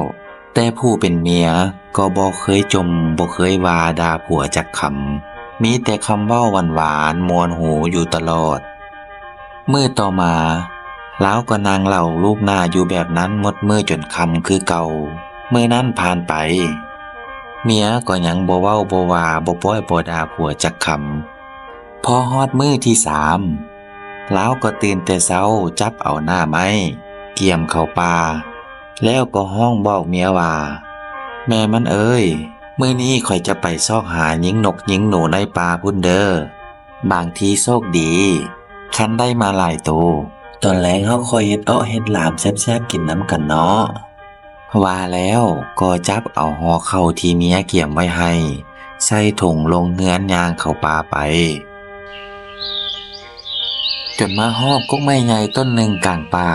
ແຕ່ຜູ້ເປັນເມຍກໍບໍ່ເຄີຍຈົ່ມ ບໍ່ເຄີຍວ່າດ່າຜົວຈັກຄຳ, ມີແຕ່ຄຳເວົ້າຫວານໆ ມ່ວນຫູຢູ່ຕະຫຼອດ. ມື້ຕໍ່ມາ, ລາວກໍນັ່ງເຫຼົາລູກໜ້າຢູ່ແບບນັ້ນໝົດມື້ຈົນຄ່ຳຄືເກົ່າ. ມື້ນັ້ນຜ່ານໄປ, ເມຍກໍຍັງບໍ່ເວົ້າບໍ່ວ່າ ບໍ່ປ້ອຍບໍ່ດ່າຜົວຈັກຄຳ. ພໍຮອດມື້ທີສາມ, ລາວກໍຕື່ນແຕ່ເຊົ້າ ຈັບເອົາໜ້າໄມ້ ກຽມເຂົ້າປ່າ, ແລ້ວກໍຮ້ອງບອກເມຍວ່າ, ແມ່ມັນເອີຍ, ມື້ນີ້ຂ້ອຍຈະໄປຊອກຫາຍິງນົກຍິງໜູໃນປ່າພຸ້ນເດີ. ບາງທີໂຊກດີ, ຄັນໄດ້ມາຫຼາຍໂຕ, ຕອນແລງເຮົາຄ່ອຍເຮັດເອາະເຮັດຫຼາມແຊບໆກິນນຳກັນເນາະ. ວ່າແລ້ວກໍຈັບເອົາຫໍ່ເຂົ້າທີ່ເມຍກຽມໄວ້ໃຫ້ ໃສ່ຖົງລົງເຮືອນຍ່າງເຂົ້າປ່າໄປ, ຈົນມາຮອດກົກໄມ້ໃຫຍ່ຕົ້ນໜຶ່ງກາງປ່າ.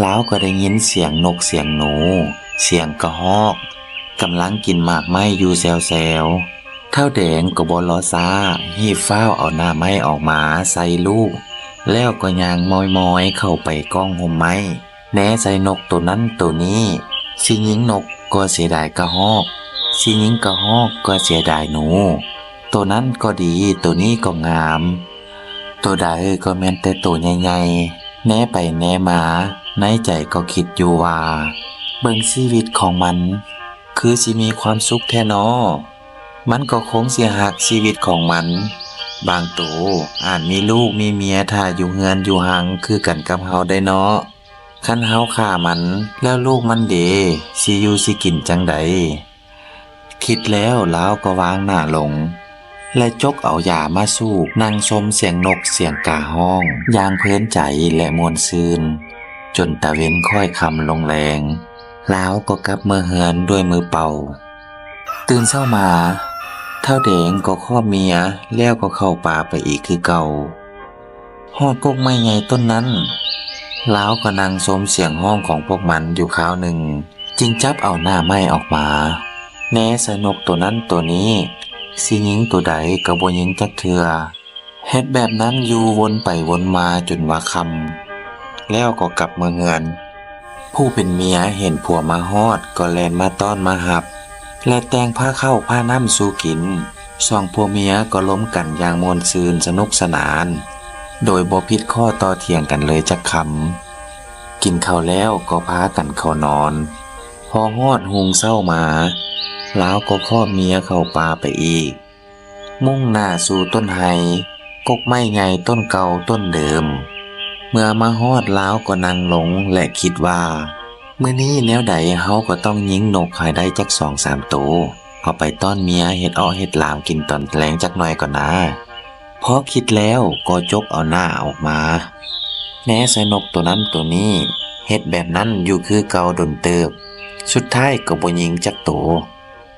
ລາວກໍໄດ້ຍິນສຽງນົກສຽງໜູ, ສຽງກະຮອກ ກຳລັງກິນໝາກໄມ້ຢູ່ແຊວໆ. ທ້າວແດງກໍບໍ່ລໍຊ້າ, ຮີບຟ້າວເອົາໜ້າໄມ້ອອກມາໃສ່ລູກ, ແລ້ວກໍຍ່າງມອຍໆເຂົ້າໄປກ້ອງຮົ່ມໄມ້. ແນໃສ່ນົກໂຕນັ້ນໂຕນີ້, ຊິຍິງນົກກໍເສຍດາຍກະຮອກ, ຊິຍິງກະຮອກກໍເສຍດາຍໜູ. ໂຕນັ້ນກໍດີ, ໂຕນີ້ກໍງາມ, ໂຕໃດກໍແມ່ນແຕ່ໂຕໃຫຍ່ໆ. ແນໄປແນມາ, ໃນໃຈກໍຄິດຢູ່ວ່າ, ເບິ່ງຊີວິດຂອງມັນ ຄືຊິມີຄວາມສຸກແທ້ນໍ. ມັນກໍຄົງຊິຮັກຊີວິດຂອງມັນ. ບາງໂຕອາດມີລູກມີເມຍຖ້າຢູ່ເຮືອນຢູ່ຮັງຄືກັນກັບເຮົາໄດ໋ເນາະ. ຄັນເຮົາຂ້າມັນແລ້ວລູກມັນເດ ຊິຢູ່ຊິກິນຈັ່ງໃດ? ຄິດແລ້ວລາວກໍວາງໜ້າລົງ ແລະ ຈົກເອົາຢາມາສູບ, ນັ່ງຊົມສຽງນົກສຽງກາຮ້ອງຢ່າງເພີນໃຈ ແລະ ມ່ວນຊື່ນ ຈົນຕາເວັນຄ້ອຍຄ່ຳລົງແລງ. ລາວກໍກັບເມືອເຮືອນດ້ວຍມືເປົ່າ. ຕື່ນເຊົ້າມາ, ທ້າວແດງກໍຄອບເມຍ ແລ້ວກໍເຂົ້າປ່າໄປອີກຄືເກົ່າ. ຮອດກົກໄມ້ໃຫຍ່ຕົ້ນນັ້ນ, ລາວກໍນັ່ງຊົມສຽງຮ້ອງຂອງພວກມັນຢູ່ຄາວໜຶ່ງ, ຈຶ່ງຈັບເອົາໜ້າໄມ້ອອກມາ ແນໃສ່ນົກໂຕນັ້ນໂຕນີ້, ຊິຍິງໂຕໃດກໍບໍ່ຍິງຈັກເທື່ອ. ເຮັດແບບນັ້ນຢູ່ວົນໄປວົນມາຈົນວ່າຄ່ຳ, ແລ້ວກໍກັບເມືອເຮືອນ. ຜູ້ເປັນເມຍເຫັນຜົວມາຮອດກໍແລ່ນມາຕ້ອນມາຮັບ ແລະ ແຕ່ງພາເຂົ້າພານ້ຳສູ່ກິນ. ສອງຜົວເມຍກໍລົມກັນຢ່າງມ່ວນຊື່ນສະໜຸກສະໜານ ໂດຍບໍ່ຜິດຂໍ້ຕໍ່ຖຽງກັນເລີຍຈັກຄຳ. ກິນເຂົ້າແລ້ວກໍພາກັນເຂົ້ານອນ. ພໍຮອດຮຸ່ງເຊົ້າມາ, ລາວກໍຄອບເມຍເຂົ້າປ່າໄປອີກ. ມຸ່ງໜ້າສູ່ຕົ້ນໄຮ, ກົກໄມ້ໃຫຍ່ຕົ້ນເກົ່າຕົ້ນເດີມ. ເມື່ອມາຮອດລາວກໍນັ່ງລົງ ແລະ ຄິດວ່າ, ມື້ນີ້ແນວໃດເຮົາກໍຕ້ອງຍິງນົກໃຫ້ໄດ້ຈັກສອງສາມໂຕ, ເອົາໄປຕ້ອນເມຍເຮັດເອາະເຮັດຫຼາມກິນຕອນແລງຈັກໜ່ອຍກ່ອນນາ. ພໍຄິດແລ້ວກໍຈົກເອົາໜ້າອອກມາ. ແນໃສ່ນົກໂຕນັ້ນໂຕນີ້, ເຮັດແບບນັ້ນຢູ່ຄືເກົ່າດົນເຕີບ, ສຸດທ້າຍກໍບໍ່ຍິງຈັກໂຕ.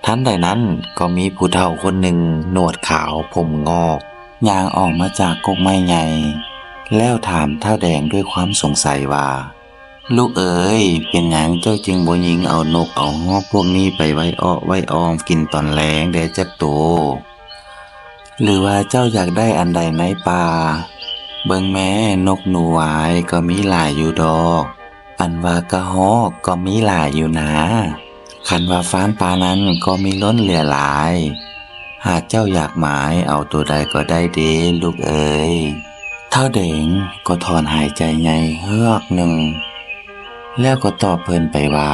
ທັນໃດນັ້ນກໍມີຜູ້ເຖົ້າຄົນໜຶ່ງໜວດຂາວຜົມງອກ ຍ່າງອອກມາຈາກກົກໄມ້ໃຫຍ່ ແລ້ວຖາມທ້າວແດງດ້ວຍຄວາມສົງໄສວ່າ, ລູກເອີຍ, ເປັນຫຍັງເຈົ້າຈຶ່ງບໍ່ຍິງເອົານົກເອົາຮອກພວກນີ້ໄປໄວ້ເອາະໄວ້ອອມກິນຕອນແລງແດ່ຈັກໂຕ? ຫຼືວ່າເຈົ້າຢາກໄດ້ອັນໃດໃນປ່າ? ເບິ່ງແມ້, ນົກໜູຫວາຍກໍມີຫຼາຍຢູ່ດອກ, ອັນວ່າກະຮອກກໍມີຫຼາຍຢູ່ນາ. ຄັນວ່າຟານປ່ານັ້ນກໍມີລົ້ນເຫຼືອຫຼາຍ. ຫາກເຈົ້າຢາກໝາຍເອົາໂຕໃດກໍໄດ້ເດ ລູກເອີຍ. ທ້າວແດງກໍຖອນຫາຍໃຈໃຫຍ່ເຮືອກໜຶ່ງ ແລ້ວກໍຕອບເພິ່ນໄປວ່າ,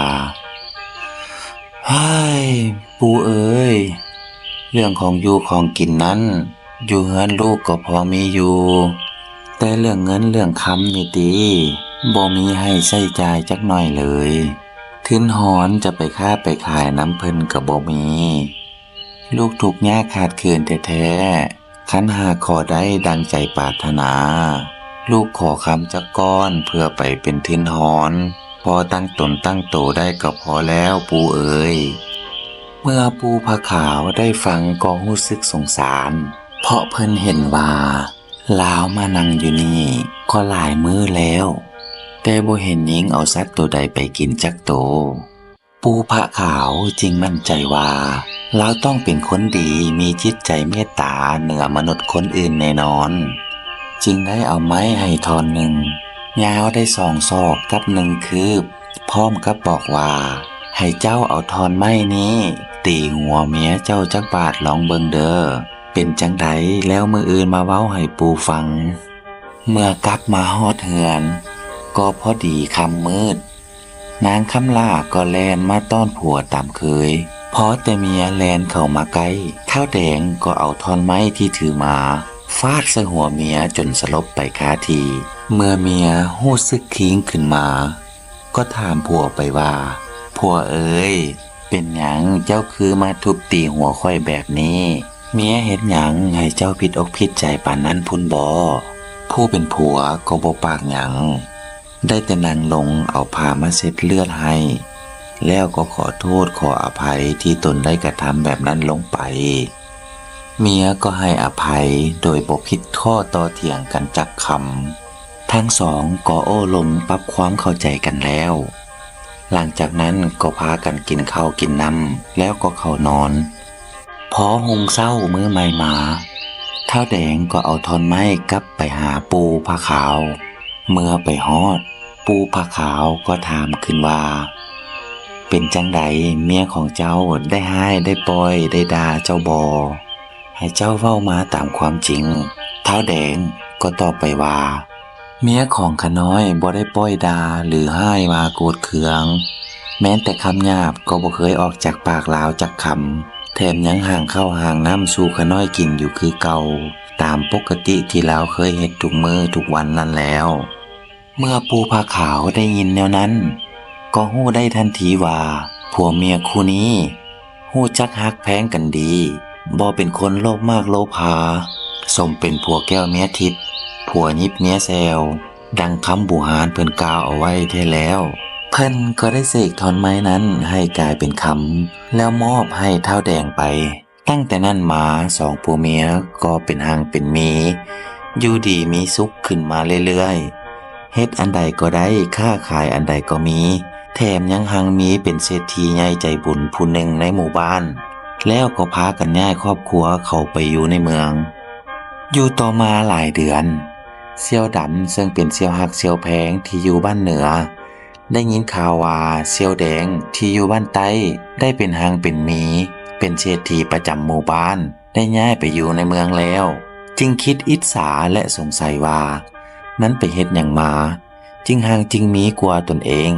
ເຮີ້ຍ, ປູ່ເອີຍ, ເລື່ອງຂອງຢູ່ຂອງກິນນັ້ນ ຢູ່ເຮືອນລູກກໍພໍມີຢູ່, ແຕ່ເລື່ອງເງິນເລື່ອງຄຳນີ້ຕິ ບໍ່ມີໃຫ້ໃຊ້ຈ່າຍຈັກໜ້ອຍເລີຍ. ທຶນຮອນຈະໄປຄ້າໄປຂາຍນຳເພິ່ນກໍບໍ່ມີ. ລູກທຸກຍາກຂາດເຂີນແທ້ໆ, ຄັນຫາກຂໍໄດ້ດັ່ງໃຈປາດຖະໜາ, ລູກຂໍຄຳຈັກກ້ອນເພື່ອໄປເປັນທຶນຮອນ, ພໍຕັ້ງຕົນຕັ້ງໂຕໄດ້ກໍພໍແລ້ວ ປູ່ເອີຍ. ເມື່ອປູ່ຜາຂາວໄດ້ຟັງກໍຮູ້ສຶກສົງສານ, ເພາະເພິ່ນເຫັນວ່າລາວມານັ່ງຢູ່ນີ້ກໍຫຼາຍມື້ແລ້ວ, ແຕ່ບໍ່ເຫັນຍິງເອົາສັດໂຕໃດໄປກິນຈັກໂຕ. ປູ່ຜາຂາວຈຶ່ງໝັ້ນໃຈວ່າ ລາວຕ້ອງເປັນຄົນດີ, ມີຈິດໃຈເມດຕາເໜືອມະນຸດຄົນອື່ນແນ່ນອນ, ຈຶ່ງໄດ້ເອົາໄມ້ໃຫ້ທ່ອນໜຶ່ງ, ຍາວໄດ້ສອງສອກກັບໜຶ່ງຄືບ, ພ້ອມກັບບອກວ່າ, ໃຫ້ເຈົ້າເອົາທ່ອນໄມ້ນີ້ຕີຫົວເມຍເຈົ້າຈັກບາດລອງເບິ່ງເດີ, ເປັນຈັ່ງໃດແລ້ວມື້ອື່ນມາເວົ້າໃຫ້ປູ່ຟັງ. ເມື່ອກັບມາຮອດເຮືອນ ກໍພໍດີຄ່ຳມືດ, ນາງຄຳຫຼ້າກໍແລ່ນມາຕ້ອນຜົວຕາມເຄີຍ. ພໍແຕ່ເມຍແລ່ນເຂົ້າມາໃກ້, ທ້າວແດງກໍເອົາທ່ອນໄມ້ທີ່ຖືມາຟາດໃສ່ຫົວເມຍຈົນສະຫຼົບໄປຄາທີ່. ເມື່ອເມຍຮູ້ສຶກຄີງຂຶ້ນມາ, ກໍຖາມຜົວໄປວ່າ, ຜົວເອີຍ, ເປັນຫຍັງເຈົ້າຄືມາທຸບຕີຫົວຂ້ອຍແບບນີ້? ເມຍເຮັດຫຍັງໃຫ້ເຈົ້າຜິດອົກຜິດໃຈປານນັ້ນພຸ້ນບໍ? ຜູ້ເປັນຜົວກໍບໍ່ປາກຫຍັງ, ໄດ້ແຕ່ນັ່ງລົງເອົາຜ້າມາເຊັດເລືອດໃຫ້, ແລ້ວກໍຂໍໂທດຂໍອະໄພທີ່ຕົນໄດ້ກະທຳແບບນັ້ນລົງໄປ. ເມຍກໍໃຫ້ອະໄພໂດຍບໍ່ຜິດຂໍ້ຕໍ່ຖຽງກັນຈັກຄຳ. ທັງສອງກໍໂອ້ລົມປັບຄວາມເຂົ້າໃຈກັນແລ້ວ. ຫຼັງຈາກນັ້ນກໍພາກັນກິນເຂົ້າກິນນ້ຳ ແລ້ວກໍເຂົ້ານອນ. ພໍຮຸ່ງເຊົ້າມື້ໃໝ່ມາ, ທ້າວແດງກໍເອົາທ່ອນໄມ້ກັບໄປຫາປູ່ຜາຂາວ. ເມື່ອໄປຮອດ, ປູ່ຜາຂາວກໍຖາມຂຶ້ນວ່າ, ເປັນຈັ່ງໃດ ເມຍຂອງເຈົ້າໄດ້ຮ້າຍໄດ້ປ້ອຍໄດ້ດ່າເຈົ້າບໍ່? ໃຫ້ເຈົ້າເວົ້າມາຕາມຄວາມຈິງ. ທ້າວແດງກໍຕອບໄປວ່າ, ເມຍຂອງຂ້ານ້ອຍບໍ່ໄດ້ປ້ອຍດ່າ ຫຼື ຮ້າຍວ່າໂກດເຄືອງ, ແມ່ນແຕ່ຄຳຫຍາບກໍບໍ່ເຄີຍອອກຈາກປາກລາວຈັກຄຳ, ແຖມຍັງຫາງເຂົ້າຫາງນ້ຳສູ່ຂ້ານ້ອຍກິນຢູ່ຄືເກົ່າ, ຕາມປົກກະຕິທີ່ລາວເຄີຍເຮັດທຸກມື້ທຸກວັນນັ້ນແລ້ວ. ເມື່ອປູ່ຜາຂາວໄດ້ຍິນແນວນັ້ນ, ກໍຮູ້ໄດ້ທັນທີວ່າ ຜົວເມຍຄູ່ນີ້ຮູ້ຈັກຮັກແພງກັນດີ, ບໍ່ເປັນຄົນໂລບມາກໂລພາ, ສົມເປັນຜົວແກ້ວເມຍທິບ, ຜົວຫຍິບເມຍແຊວ, ດັ່ງຄຳບູຮານເພິ່ນກ່າວເອົາໄວ້ແທ້ແລ້ວ. ເພິ່ນກໍໄດ້ເສກທ່ອນໄມ້ນັ້ນໃຫ້ກາຍເປັນຄຳ, ແລ້ວມອບໃຫ້ທ້າວແດງໄປ. ຕັ້ງແຕ່ນັ້ນມາ ສອງຜົວເມຍກໍເປັນຮັ່ງເປັນມີ, ຢູ່ດີມີສຸກຂຶ້ນມາເລື້ອຍໆ. ເຮັດອັນໃດກໍໄດ້, ຄ້າຂາຍອັນໃດກໍມີ, ແຖມຍັງຮັ່ງມີເປັນເສດຖີໃຫຍ່ໃຈບຸນຜູ້ໜຶ່ງໃນໝູ່ບ້ານ, ແລ້ວກໍພາກັນຍ້າຍຄອບຄົວເຂົ້າໄປຢູ່ໃນເມືອງ. ຢູ່ຕໍ່ມາຫຼາຍເດືອນ, ສ່ຽວດຳເຊິ່ງເປັນສ່ຽວຮັກສ່ຽວແພງທີ່ຢູ່ບ້ານເໜືອ ໄດ້ຍິນຂ່າວວ່າສ່ຽວແດງທີ່ຢູ່ບ້ານໃຕ້ໄດ້ເປັນຮັ່ງເປັນມີ, ເປັນເສດຖີປະຈຳໝູ່ບ້ານ, ໄດ້ຍ້າຍໄປຢູ່ໃນເມືອງແລ້ວ, ຈຶ່ງຄິດອິດສາ ແລະ ສົງໄສວ່າມັນໄປເຮັດຫຍັງມາ ຈຶ່ງຮັ່ງຈຶ່ງມີກວ່າຕົນເອງ.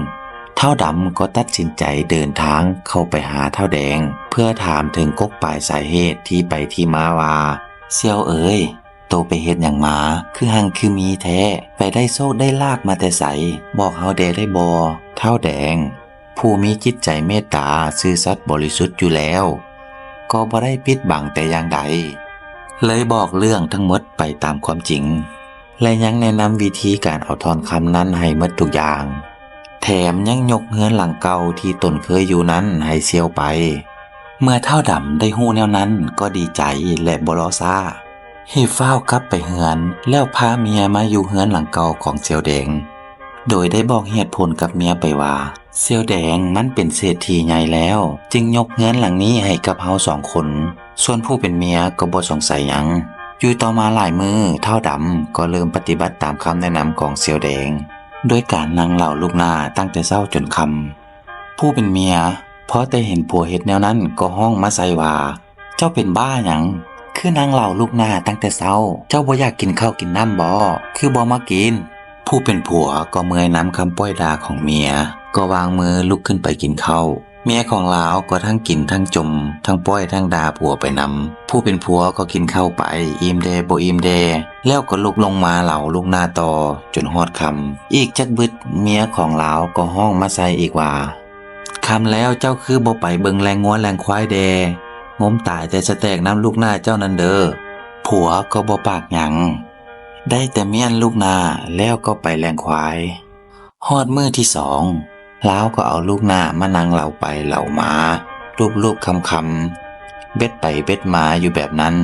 ທ້າວດຳກໍຕັດສິນໃຈເດີນທາງເຂົ້າໄປຫາທ້າວແດງ ເພື່ອຖາມເຖິງກົກປາຍສາເຫດທີ່ໄປທີ່ມາວ່າ, ສ່ຽວເອີຍ, ໂຕໄປເຮັດຫຍັງມາ ຄືຮັ່ງຄືມີແທ້? ໄປໄດ້ໂຊກໄດ້ລາບມາແຕ່ໃສ? ບອກເຮົາແດ່ໄດ້ບໍ່? ທ້າວແດງ ຜູ້ມີຈິດໃຈເມດຕາຊື່ສັດບໍລິສຸດຢູ່ແລ້ວ ກໍບໍ່ໄດ້ປິດບັງແຕ່ຢ່າງໃດ, ເລີຍບອກເລື່ອງທັງໝົດໄປຕາມຄວາມຈິງ. ແລະ ຍັງແນະນຳວິທີການເອົາທ່ອນຄຳນັ້ນໃຫ້ໝົດທຸກຢ່າງ, ແຖມຍັງຍົກເຮືອນຫຼັງເກົ່າທີ່ຕົນເຄີຍຢູ່ນັ້ນໃຫ້ສ່ຽວໄປ. ເມື່ອທ້າວດຳໄດ້ຮູ້ແນວນັ້ນກໍດີໃຈ ແລະ ບໍ່ລໍຊ້າ ຮີບຟ້າວກັບໄປເຮືອນ ແລ້ວພາເມຍມາຢູ່ເຮືອນຫຼັງເກົ່າຂອງສ່ຽວແດງ, ໂດຍໄດ້ບອກເຫດຜົນກັບເມຍໄປວ່າ ສ່ຽວແດງມັນເປັນເສດຖີໃຫຍ່ແລ້ວ ຈຶ່ງຍົກເຮືອນຫຼັງນີ້ໃຫ້ກັບເຮົາສອງຄົນ, ສ່ວນຜູ້ເປັນເມຍກໍບໍ່ສົງໄສຫຍັງ. ຢູ່ຕໍ່ມາຫຼາຍມື້ ທ້າວດຳກໍເລີ່ມປະຕິບັດຕາມຄຳແນະນຳຂອງສ່ຽວແດງ ດ້ວຍການນັ່ງເຫຼົ້າລູກໜ້າຕັ້ງແຕ່ເຊົ້າຈົນຄ່ຳ. ຜູ້ເປັນເມຍພໍແຕ່ເຫັນຜົວເຮັດແນວນັ້ນກໍຮ້ອງມາໃສ່ວ່າ, ເຈົ້າເປັນບ້າຫຍັງ? ຄືນັ່ງເຫຼົ້າລູກໜ້າຕັ້ງແຕ່ເຊົ້າ, ເຈົ້າບໍ່ຢາກກິນເຂົ້າກິນນ້ຳບໍ? ຄືບໍ່ມາກິນ? ຜູ້ເປັນຜົວກໍເມື່ອຍນຳຄຳປ້ອຍດ່າຂອງເມຍ, ກໍວາງມືລຸກຂຶ້ນໄປກິນເຂົ້າ. ເມຍຂອງລາວກໍທັງກິນທັງຈົ່ມ, ທັງປ້ອຍທັງດ່າຜົວໄປນຳ. ຜູ້ເປັນຜົວກໍກິນເຂົ້າໄປ, ອີ່ມແດ່ບໍ່ອີ່ມແດ່, ແລ້ວກໍລຸກລົງມາເຫຼົາລູກໜ້າຕໍ່ຈົນຮອດຄ່ຳ. ອີກຈັກບຶດເມຍຂອງລາວກໍຮ້ອງມາໃສ່ອີກວ່າ, ຄ່ຳແລ້ວເຈົ້າຄືບໍ່ໄປເບິ່ງແລງງົວແລງຄວາຍແດ່? ງົມຕາຍແຕ່ສະແຕກນ້ຳລູກໜ້າເຈົ້ານັ້ນເດີ. ຜົວກໍບໍ່ປາກຫຍັງ, ໄດ້ແຕ່ມ້ຽນລູກໜ້າແລ້ວກໍໄປແລງຄວາຍ. ຮອດມື້ທີສອງ, ລາວກໍເອົາລູກໜ້າມານັ່ງເຫຼົາໄປເຫຼົາມາ, ລູບໆຄຳໆ, ເບັດໄປເບັດມາຢູ່ແບບນັ້ນ.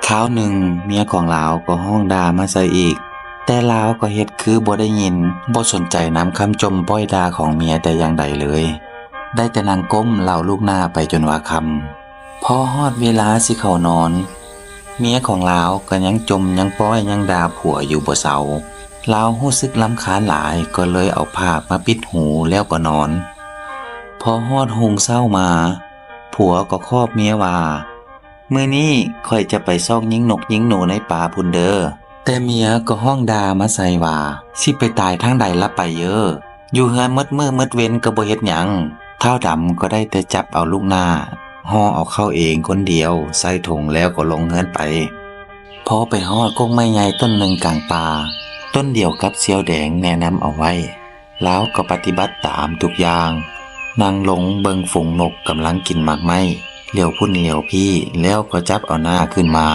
ຄາວໜຶ່ງເມຍຂອງລາວກໍຮ້ອງດ່າມາໃສ່ອີກ, ແຕ່ລາວກໍເຮັດຄືບໍ່ໄດ້ຍິນ, ບໍ່ສົນໃຈນຳຄຳຈົ່ມປ້ອຍດ່າຂອງເມຍແຕ່ຢ່າງໃດເລີຍ, ໄດ້ແຕ່ນັ່ງກົ້ມເຫຼົາລູກໜ້າໄປຈົນວ່າຄ່ຳ. ພໍຮອດເວລາຊິເຂົ້ານອນ, ເມຍຂອງລາວກໍຍັງຈົ່ມຍັງປ້ອຍຍັງດ່າຜົວຢູ່ບໍ່ເຊົາ. ລາວຮູ້ສຶກລຳຄານຫຼາຍ ກໍເລີຍເອົາຜ້າມາປິດຫູແລ້ວກໍນອນ. ພໍຮອດຮຸ່ງເຊົ້າມາ, ຜົວກໍຄອບເມຍວ່າ, ມື້ນີ້ຂ້ອຍຈະໄປຊອກຍິງນົກຍິງໜູໃນປ່າພຸ້ນເດີ. ແຕ່ເມຍກໍຮ້ອງດ່າມາໃສ່ວ່າ, ຊິໄປຕາຍທາງໃດລະໄປເອີ. ຢູ່ເຮືອນໝົດມື້ໝົດເວັນກໍບໍ່ເຮັດຫຍັງ. ທ້າວດຳກໍໄດ້ແຕ່ຈັບເອົາລູກໜ້າ, ຫໍ່ເອົາເຂົ້າເອງຄົນດຽວໃສ່ຖົງແລ້ວກໍລົງເຮືອນໄປ. ພໍໄປຮອດກົກໄມ້ໃຫຍ່ຕົ້ນໜຶ່ງກາງປ່າ, ຕົ້ນດຽວກັບສ່ຽວແດງແນະນຳເອົາໄວ້, ລາວກໍປະຕິບັດຕາມທຸກຢ່າງ, ນັ່ງລົງເບິ່ງຝູງນົກກຳລັງກິນໝາກໄມ້, ຫຼຽວພຸ້ນຫຼຽວພີ້, ແລ້ວກໍຈັບເອົາໜ້າຂຶ້ນມາ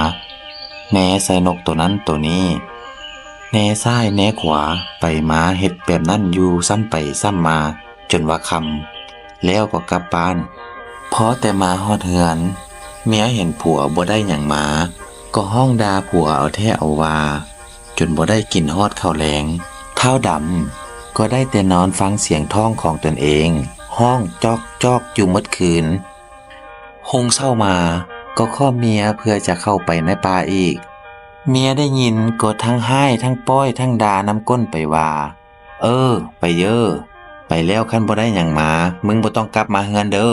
ແນໃສ່ນົກໂຕນັ້ນໂຕນີ້, ແນຊ້າຍແນຂວາໄປມາ, ເຮັດແບບນັ້ນຢູ່ຊ້ຳໄປຊ້ຳມາຈົນວ່າຄ່ຳ, ແລ້ວກໍກັບບ້ານ. ພໍແຕ່ມາຮອດເຮືອນ, ເມຍເຫັນຜົວບໍ່ໄດ້ຫຍັງມາ, ກໍຮ້ອງດ່າຜົວເອົາແທ້ເອົາວ່າ, ຈົນບໍ່ໄດ້ກິນຮອດເຂົ້າແລງ. ທ້າວດຳກໍໄດ້ແຕ່ນອນຟັງສຽງທ້ອງຂອງຕົນເອງຮ້ອງຈອກໆຢູ່ໝົດຄືນ. ຮຸ່ງເຊົ້າມາກໍຄອບເມຍເພື່ອຈະເຂົ້າໄປໃນປ່າອີກ. ເມຍໄດ້ຍິນກໍທັງຮ້າຍທັງປ້ອຍທັງດ່ານຳກົ້ນໄປວ່າ, ເອີ, ໄປເອີ, ໄປແລ້ວຄັນບໍ່ໄດ້ຫຍັງມາ, ມຶງບໍ່ຕ້ອງກັບມາເຮືອນເດີ.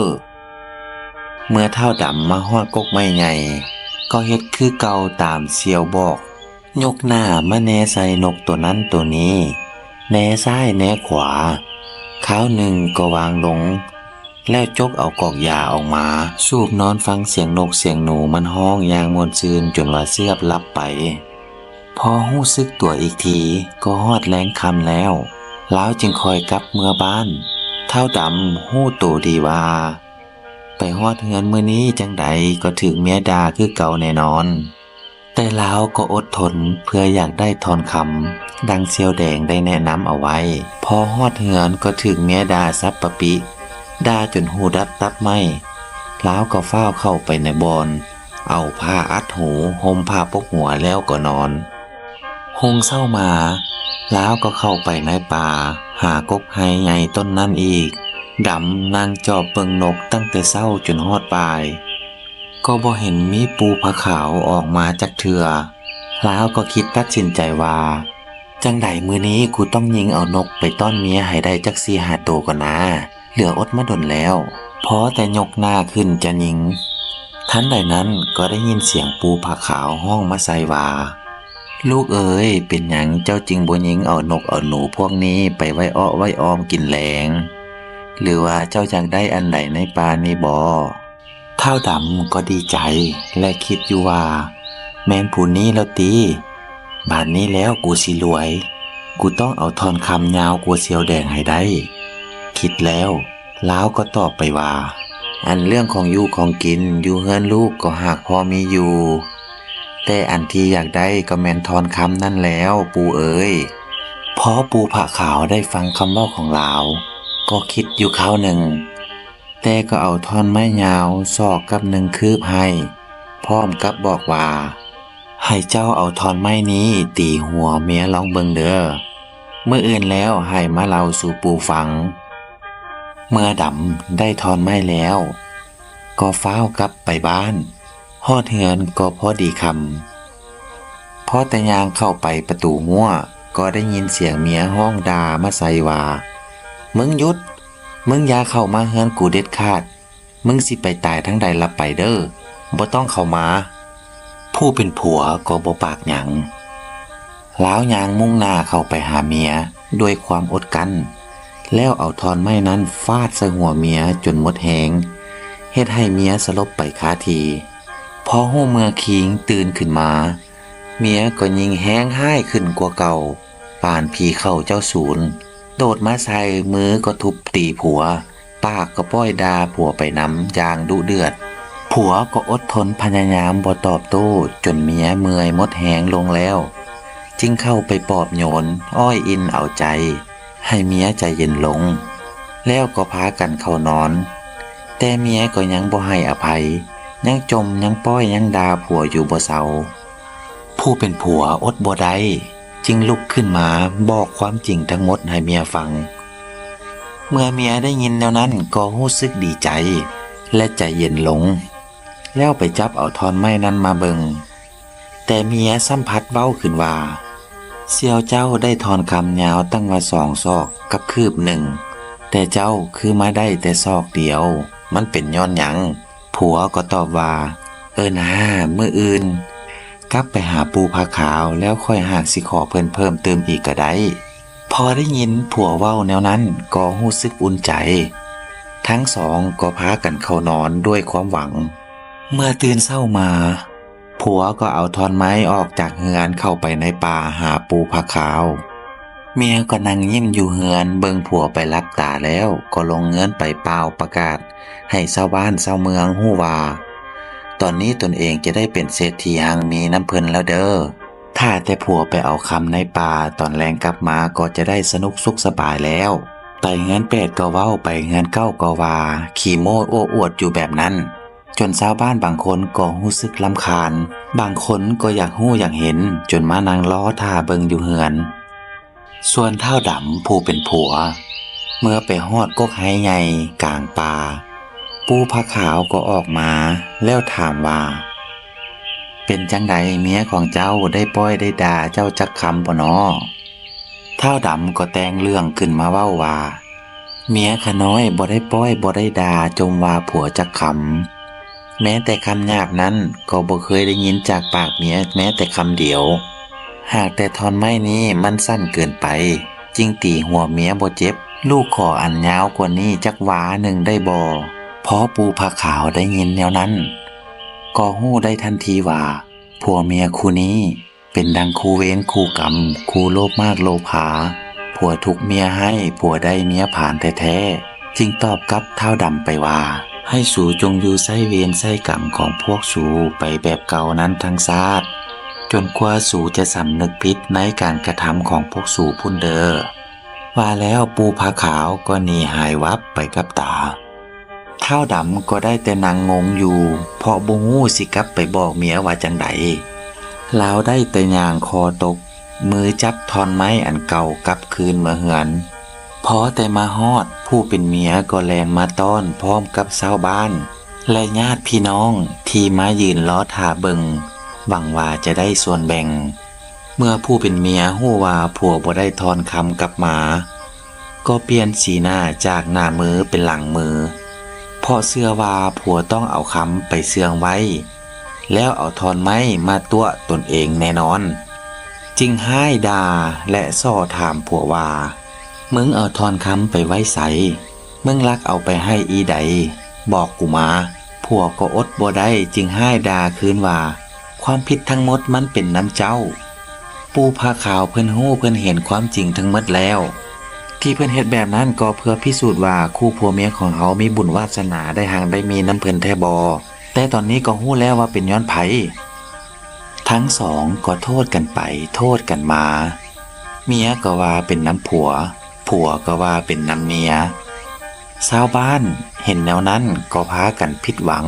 ເມື່ອທ້າວດຳມາຮອດກົກໄມ້ໃຫຍ່, ກໍເຮັດຄືເກົ່າຕາມສ່ຽວບອກ, ຍົກໜ້າມາແນໃສ່ນົກໂຕນັ້ນໂຕນີ້, ແນຊ້າຍແນຂວາ, ຄາວໜຶ່ງກໍວາງລົງ, ແລ້ວຈົກເອົາກອກຢາອອກມາສູບນອນຟັງສຽງນົກສຽງໜູມັນຮ້ອງຢ່າງມ່ວນຊື່ນຈົນວ່າເຊືອບຫຼັບໄປ. ພໍຮູ້ສຶກຕົວອີກທີກໍຮອດແລງຄ່ຳແລ້ວ, ລາວຈຶ່ງຄ່ອຍກັບເມືອບ້ານ. ທ້າວດຳຮູ້ໂຕດີວ່າ ໄປຮອດເຮືອນມື້ນີ້ຈັ່ງໃດກໍຖືກເມຍດ່າຄືເກົ່າແນ່ນອນ. ແຕ່ລາວກໍອົດທົນເພື່ອຢາກໄດ້ທ່ອນຄຳ ດັ່ງສ່ຽວແດງໄດ້ແນະນຳເອົາໄວ້. ພໍຮອດເຮືອນກໍຖືກເມຍດ່າສັບປະປິ, ດ່າຈົນຫູດັບຕັບໄໝ້. ລາວກໍຟ້າວເຂົ້າໄປໃນບ່ອນ, ເອົາຜ້າອັດຫູ, ຫົ່ມຜ້າປົກຫົວແລ້ວກໍນອນ. ຮຸ່ງເຊົ້າມາ, ລາວກໍເຂົ້າໄປໃນປ່າ, ຫາກົກໄຮໃຫຍ່ຕົ້ນນັ້ນອີກ. ດຳນັ່ງຈອບເບິ່ງນົກຕັ້ງແຕ່ເຊົ້າຈົນຮອດບ່າຍ. ກໍບໍ່ເຫັນມີປູຜາຂາວອອກມາຈັກເທື່ອ. ລາວກໍຄິດຕັດສິນໃຈວ່າ, ຈັ່ງໃດມື້ນີ້ກູຕ້ອງຍິງເອົານົກໄປຕ້ອນເມຍໃຫ້ໄດ້ຈັກສີ່ຫ້າໂຕກ່ອນນາ, ເຫຼືອອົດມາດົນແລ້ວ. ພໍແຕ່ຍົກໜ້າຂຶ້ນຈະຍິງ, ທັນໃດນັ້ນກໍໄດ້ຍິນສຽງປູຜາຂາວຮ້ອງມາໃສ່ວ່າ, ລູກເອີຍ, ເປັນຫຍັງເຈົ້າຈຶ່ງບໍ່ຍິງເອົານົກເອົາໜູພວກນີ້ໄປໄວ້ເອາະໄວ້ອອມກິນແລງ? ຫຼືວ່າເຈົ້າຢາກໄດ້ອັນໃດໃນປ່ານີ້ບໍ? ທ້າວດຳກໍດີໃຈ ແລະ ຄິດຢູ່ວ່າ, ແມ່ນຜູ້ນີ້ແລ້ວຕິ? ບາດນີ້ແລ້ວກູຊິລວຍ, ກູຕ້ອງເອົາທ່ອນຄຳຍາວກວ່າສ່ຽວແດງໃຫ້ໄດ້. ຄິດແລ້ວ, ລາວກໍຕອບໄປວ່າ, ອັນເລື່ອງຂອງຢູ່ຂອງກິນຢູ່ເຮືອນລູກກໍຫາກພໍມີຢູ່, ແຕ່ອັນທີ່ຢາກໄດ້ກໍແມ່ນທ່ອນຄຳນັ້ນແລ້ວ ປູ່ເອີຍ. ພໍປູ່ຜາຂາວໄດ້ຟັງຄຳເວົ້າຂອງລາວ ກໍຄິດຢູ່ຄາວໜຶ່ງ, ແຕ່ກໍເອົາທ່ອນໄມ້ຍາວສອກກັບໜຶ່ງຄືບໃຫ້, ພ້ອມກັບບອກວ່າ, ໃຫ້ເຈົ້າເອົາທ່ອນໄມ້ນີ້ຕີຫົວເມຍລອງເບິ່ງເດີ. ມື້ອື່ນແລ້ວໃຫ້ມາເລົ່າສູ່ປູ່ຟັງ. ເມື່ອດຳໄດ້ທ່ອນໄມ້ແລ້ວ ກໍຟ້າວກັບໄປບ້ານ. ຮອດເຮືອນກໍພໍດີຄ່ຳ. ພໍແຕ່ຍ່າງເຂົ້າໄປປະຕູຮົ້ວ ກໍໄດ້ຍິນສຽງເມຍຮ້ອງດ່າມາໃສ່ວ່າ, ມຶງຢຸດ! ມຶງຢ່າເຂົ້າມາເຮືອນກູເດັດຂາດ! ມຶງຊິໄປຕາຍທາງໃດລະໄປເດີ, ບໍ່ຕ້ອງເຂົ້າມາ. ຜູ້ເປັນຜົວກໍບໍ່ປາກຫຍັງ. ລາວຍ່າງມຸ່ງໜ້າເຂົ້າໄປຫາເມຍດ້ວຍຄວາມອົດກັ້ນ, ແລ້ວເອົາທ່ອນໄມ້ນັ້ນຟາດໃສ່ຫົວເມຍຈົນໝົດແຮງ, ເຮັດໃຫ້ເມຍສະຫຼົບໄປຄາທີ່. ພໍຮູ້ເມື່ອຄີງຕື່ນຂຶ້ນມາ, ເມຍກໍຍິ່ງແຮງຮ້າຍຂຶ້ນກວ່າເກົ່າ, ປານຜີເຂົ້າເຈົ້າສູນ, ໂດດມາໃສ່, ມືກໍທຸບຕີຜົວ, ປາກກໍປ້ອຍດ່າຜົວໄປນຳຢ່າງດຸເດືອດ. ຜົວກໍອົດທົນພະຍາຍາມບໍ່ຕອບໂຕ້ ຈົນເມຍເມື່ອຍໝົດແຮງລົງແລ້ວ, ຈຶ່ງເຂົ້າໄປປອບໂຍນ, ອ້ອຍອິນເອົາໃຈ ໃຫ້ເມຍໃຈເຢັນລົງ, ແລ້ວກໍພາກັນເຂົ້ານອນ. ແຕ່ເມຍກໍຍັງບໍ່ໃຫ້ອະໄພ, ຍັງຈົ່ມ, ຍັງປ້ອຍ, ຍັງດ່າຜົວຢູ່ບໍ່ເຊົາ. ຜູ້ເປັນຜົວອົດບໍ່ໄດ້, ຈຶ່ງລຸກຂຶ້ນມາບອກຄວາມຈິງທັງໝົດໃຫ້ເມຍຟັງ. ເມື່ອເມຍໄດ້ຍິນແນວນັ້ນກໍຮູ້ສຶກດີໃຈ ແລະ ໃຈເຢັນລົງ, ແລ້ວໄປຈັບເອົາທ່ອນໄມ້ນັ້ນມາເບິ່ງ. ແຕ່ເມຍຊ້ຳພັດເວົ້າຂຶ້ນວ່າ, ສ່ຽວເຈົ້າໄດ້ທ່ອນຄຳຍາວຕັ້ງວ່າສອງສອກກັບຄືບໜຶ່ງ, ແຕ່ເຈົ້າຄືມາໄດ້ແຕ່ສອກດຽວ, ມັນເປັນຍ້ອນຫຍັງ? ຜົວກໍຕອບວ່າ, ເອີນາ, ມື້ອື່ນກັບໄປຫາປູ່ຜາຂາວ ແລ້ວຂ້ອຍຫາກຊິຂໍເພິ່ນເພີ່ມຕື່ມອີກກໍໄດ້. ພໍໄດ້ຍິນຜົວເວົ້າແນວນັ້ນກໍຮູ້ສຶກອຸ່ນໃຈ. ທັງສອງກໍພາກັນເຂົ້ານອນດ້ວຍຄວາມຫວັງ. ເມື່ອຕື່ນເຊົ້າມາ, ຜົວກໍເອົາທ່ອນໄມ້ອອກຈາກເຮືອນເຂົ້າໄປໃນປ່າຫາປູ່ຜາຂາວ. ເມຍກໍນັ່ງຍິ້ມຢູ່ເຮືອນເບິ່ງຜົວໄປຫຼັບຕາແລ້ວ ກໍລົງເຮືອນໄປປ່າວປະກາດໃຫ້ຊາວບ້ານຊາວເມືອງຮູ້ວ່າ ຕອນນີ້ຕົນເອງຈະໄດ້ເປັນເສດຖີຮັ່ງມີນຳເພິ່ນແລ້ວເດີ. ຖ້າແຕ່ຜົວໄປເອົາຄຳໃນປ່າ, ຕອນແລງກັບມາກໍຈະໄດ້ສະໜຸກສຸກສະບາຍແລ້ວ. ໄປເຮືອນແປດກໍເວົ້າ, ໄປເຮືອນເກົ້າກໍວ່າ, ຂີ້ໂມ້ໂອ້ອວດຢູ່ແບບນັ້ນ, ຈົນຊາວບ້ານບາງຄົນກໍຮູ້ສຶກລຳຄານ, ບາງຄົນກໍຢາກຮູ້ຢາກເຫັນ, ຈົນມານັ່ງລໍຖ້າເບິ່ງຢູ່ເຮືອນ. ສ່ວນທ້າວດຳຜູ້ເປັນຜົວ ເມື່ອໄປຮອດກົກໄຮໃຫຍ່ກາງປ່າ, ປູ່ຜາຂາວກໍອອກມາແລ້ວຖາມວ່າ, ເປັນຈັ່ງໃດເມຍຂອງເຈົ້າໄດ້ປ້ອຍໄດ້ດ່າເຈົ້າຈັກຄຳບໍ່ນໍ? ທ້າວດຳກໍແຕ່ງເລື່ອງຂຶ້ນມາເວົ້າວ່າ, ເມຍຂ້ານ້ອຍບໍ່ໄດ້ປ້ອຍບໍ່ໄດ້ດ່າ, ຈົ່ມວ່າຜົວຈັກຄຳ. ແມ້ແຕ່ຄຳຫຍາບນັ້ນກໍບໍ່ເຄີຍໄດ້ຍິນຈາກປາກເມຍແມ້ແຕ່ຄຳດຽວ. ຫາກແຕ່ທ່ອນໄມ້ນີ້ມັນສັ້ນເກີນໄປ, ຈຶ່ງຕີຫົວເມຍບໍ່ເຈັບ. ລູກຂໍອັນຍາວກວ່ານີ້ຈັກວາໜຶ່ງໄດ້ບໍ່? ພໍປູ່ຜາຂາວໄດ້ຍິນແນວນັ້ນ, ກໍຮູ້ໄດ້ທັນທີວ່າ ຜົວເມຍຄູ່ນີ້ ເປັນດັ່ງຄູ່ເວນຄູ່ກຳ, ຄູ່ໂລບມາກໂລພາ, ຜົວທຸກເມຍໄຮ້, ຜົວໄດ້ເມຍຜານແທ້ໆ, ຈຶ່ງຕອບກັບທ້າວດຳໄປວ່າ, ໃຫ້ສູຈົ່ງຢູ່ໃຊ້ເວນໃຊ້ກຳຂອງພວກສູໄປແບບເກົ່ານັ້ນທັງຊາດ, ຈົນກວ່າສູຈະສຳນຶກຜິດໃນການກະທຳຂອງພວກສູພຸ້ນເດີ. ວ່າແລ້ວປູ່ຜາຂາວກໍໜີຫາຍວັບໄປກັບຕາ. ທ້າວດຳກໍໄດ້ແຕ່ນັ່ງງົງຢູ່, ເພາະບໍ່ຮູ້ຊິກັບໄປບອກເມຍວ່າຈັ່ງໃດ. ລາວໄດ້ແຕ່ຍ່າງຄໍຕົກ, ມືຈັບທ່ອນໄມ້ອັນເກົ່າກັບຄືນເມືອເຮືອນ. ພໍແຕ່ມາຮອດ, ຜູ້ເປັນເມຍກໍແລ່ນມາຕ້ອນພ້ອມກັບຊາວບ້ານ ແລະ ຍາດພີ່ນ້ອງທີ່ມາຢືນລໍຖ້າເບິ່ງ, ຫວັງວ່າຈະໄດ້ສ່ວນແບ່ງ. ເມື່ອຜູ້ເປັນເມຍຮູ້ວ່າຜົວບໍ່ໄດ້ທ່ອນຄຳກັບມາ, ກໍປ່ຽນສີໜ້າຈາກໜ້າມືເປັນຫຼັງມື, ເພາະເຊື່ອວ່າຜົວຕ້ອງເອົາຄຳໄປເຊື່ອງໄວ້, ແລ້ວເອົາທ່ອນໄມ້ມາຕົວະຕົນເອງແນ່ນອນ. ຈຶ່ງຮ້າຍດ່າ ແລະ ສໍ່ຖາມຜົວວ່າ, ມຶງເອົາທ່ອນຄຳໄປໄວ້ໃສ? ມຶງລັກເອົາໄປໃຫ້ອີໃດ? ບອກກູມາ. ຜົວກໍອົດບໍ່ໄດ້ ຈຶ່ງຮ້າຍດ່າຄືນວ່າ, ຄວາມຜິດທັງໝົດມັນເປັນນຳເຈົ້າ. ປູ່ຜາຂາວເພິ່ນຮູ້ເພິ່ນເຫັນຄວາມຈິງທັງໝົດແລ້ວ. ທີ່ເພິ່ນເຮັດແບບນັ້ນກໍເພື່ອພິສູດວ່າຄູ່ຜົວເມຍຂອງເຮົາມີບຸນວາສະໜາໄດ້ຮັ່ງໄດ້ມີນຳເພິ່ນແທ້ບໍ່. ແຕ່ຕອນນີ້ກໍຮູ້ແລ້ວວ່າເປັນຍ້ອນໃຜ. ທັງສອງກໍໂທດກັນໄປໂທດກັນມາ ເມຍກໍວ່າເປັນນຳຜົວ ຜົວກໍວ່າເປັນນຳເມຍ. ຊາວບ້ານເຫັນແນວນັ້ນກໍພາກັນຜິດຫວັງ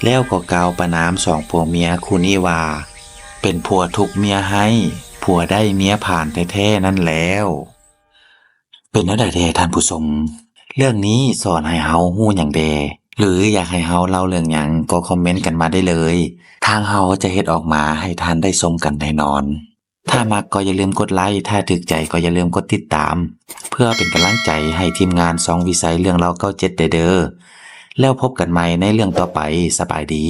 ແລ້ວກໍກ່າວປະນາມສອງຜົວເມຍຄູ່ນີ້ວ່າ ເປັນຜົວທຸກເມຍຮ້າຍ ຜົວໄດ້ເມຍຜານແທ້ໆນັ້ນແລ້ວ. ເປັນແນວໃດແດ່ທ່ານຜູ້ຊົມ? ເລື່ອງນີ້ສອນໃຫ້ເຮົາຮູ້ຫຍັງແດ່ ຫຼື ຢາກໃຫ້ເຮົາເລົ່າເລື່ອງຫຍັງກໍຄອມເມັນກັນມາໄດ້ເລີຍ ທາງເຮົາຈະເຮັດອອກມາໃຫ້ທ່ານໄດ້ຊົມກັນແນ່ນອນ. ຖ້າມັກກໍຢ່າລືມກົດໄລ, ຖ້າຖືກໃຈກໍຢ່າລືມກົດຕິດຕາມ ເພື່ອເປັນກຳລັງໃຈໃຫ້ທີມງານຊ່ອງວິໄສເລື່ອງເລົ່າເກົ້າເຈັດໄດ້ເດີ. ແລ້ວພົບກັນໃໝ່ໃນເລື່ອງຕໍ່ໄປ. ສະບາຍດີ.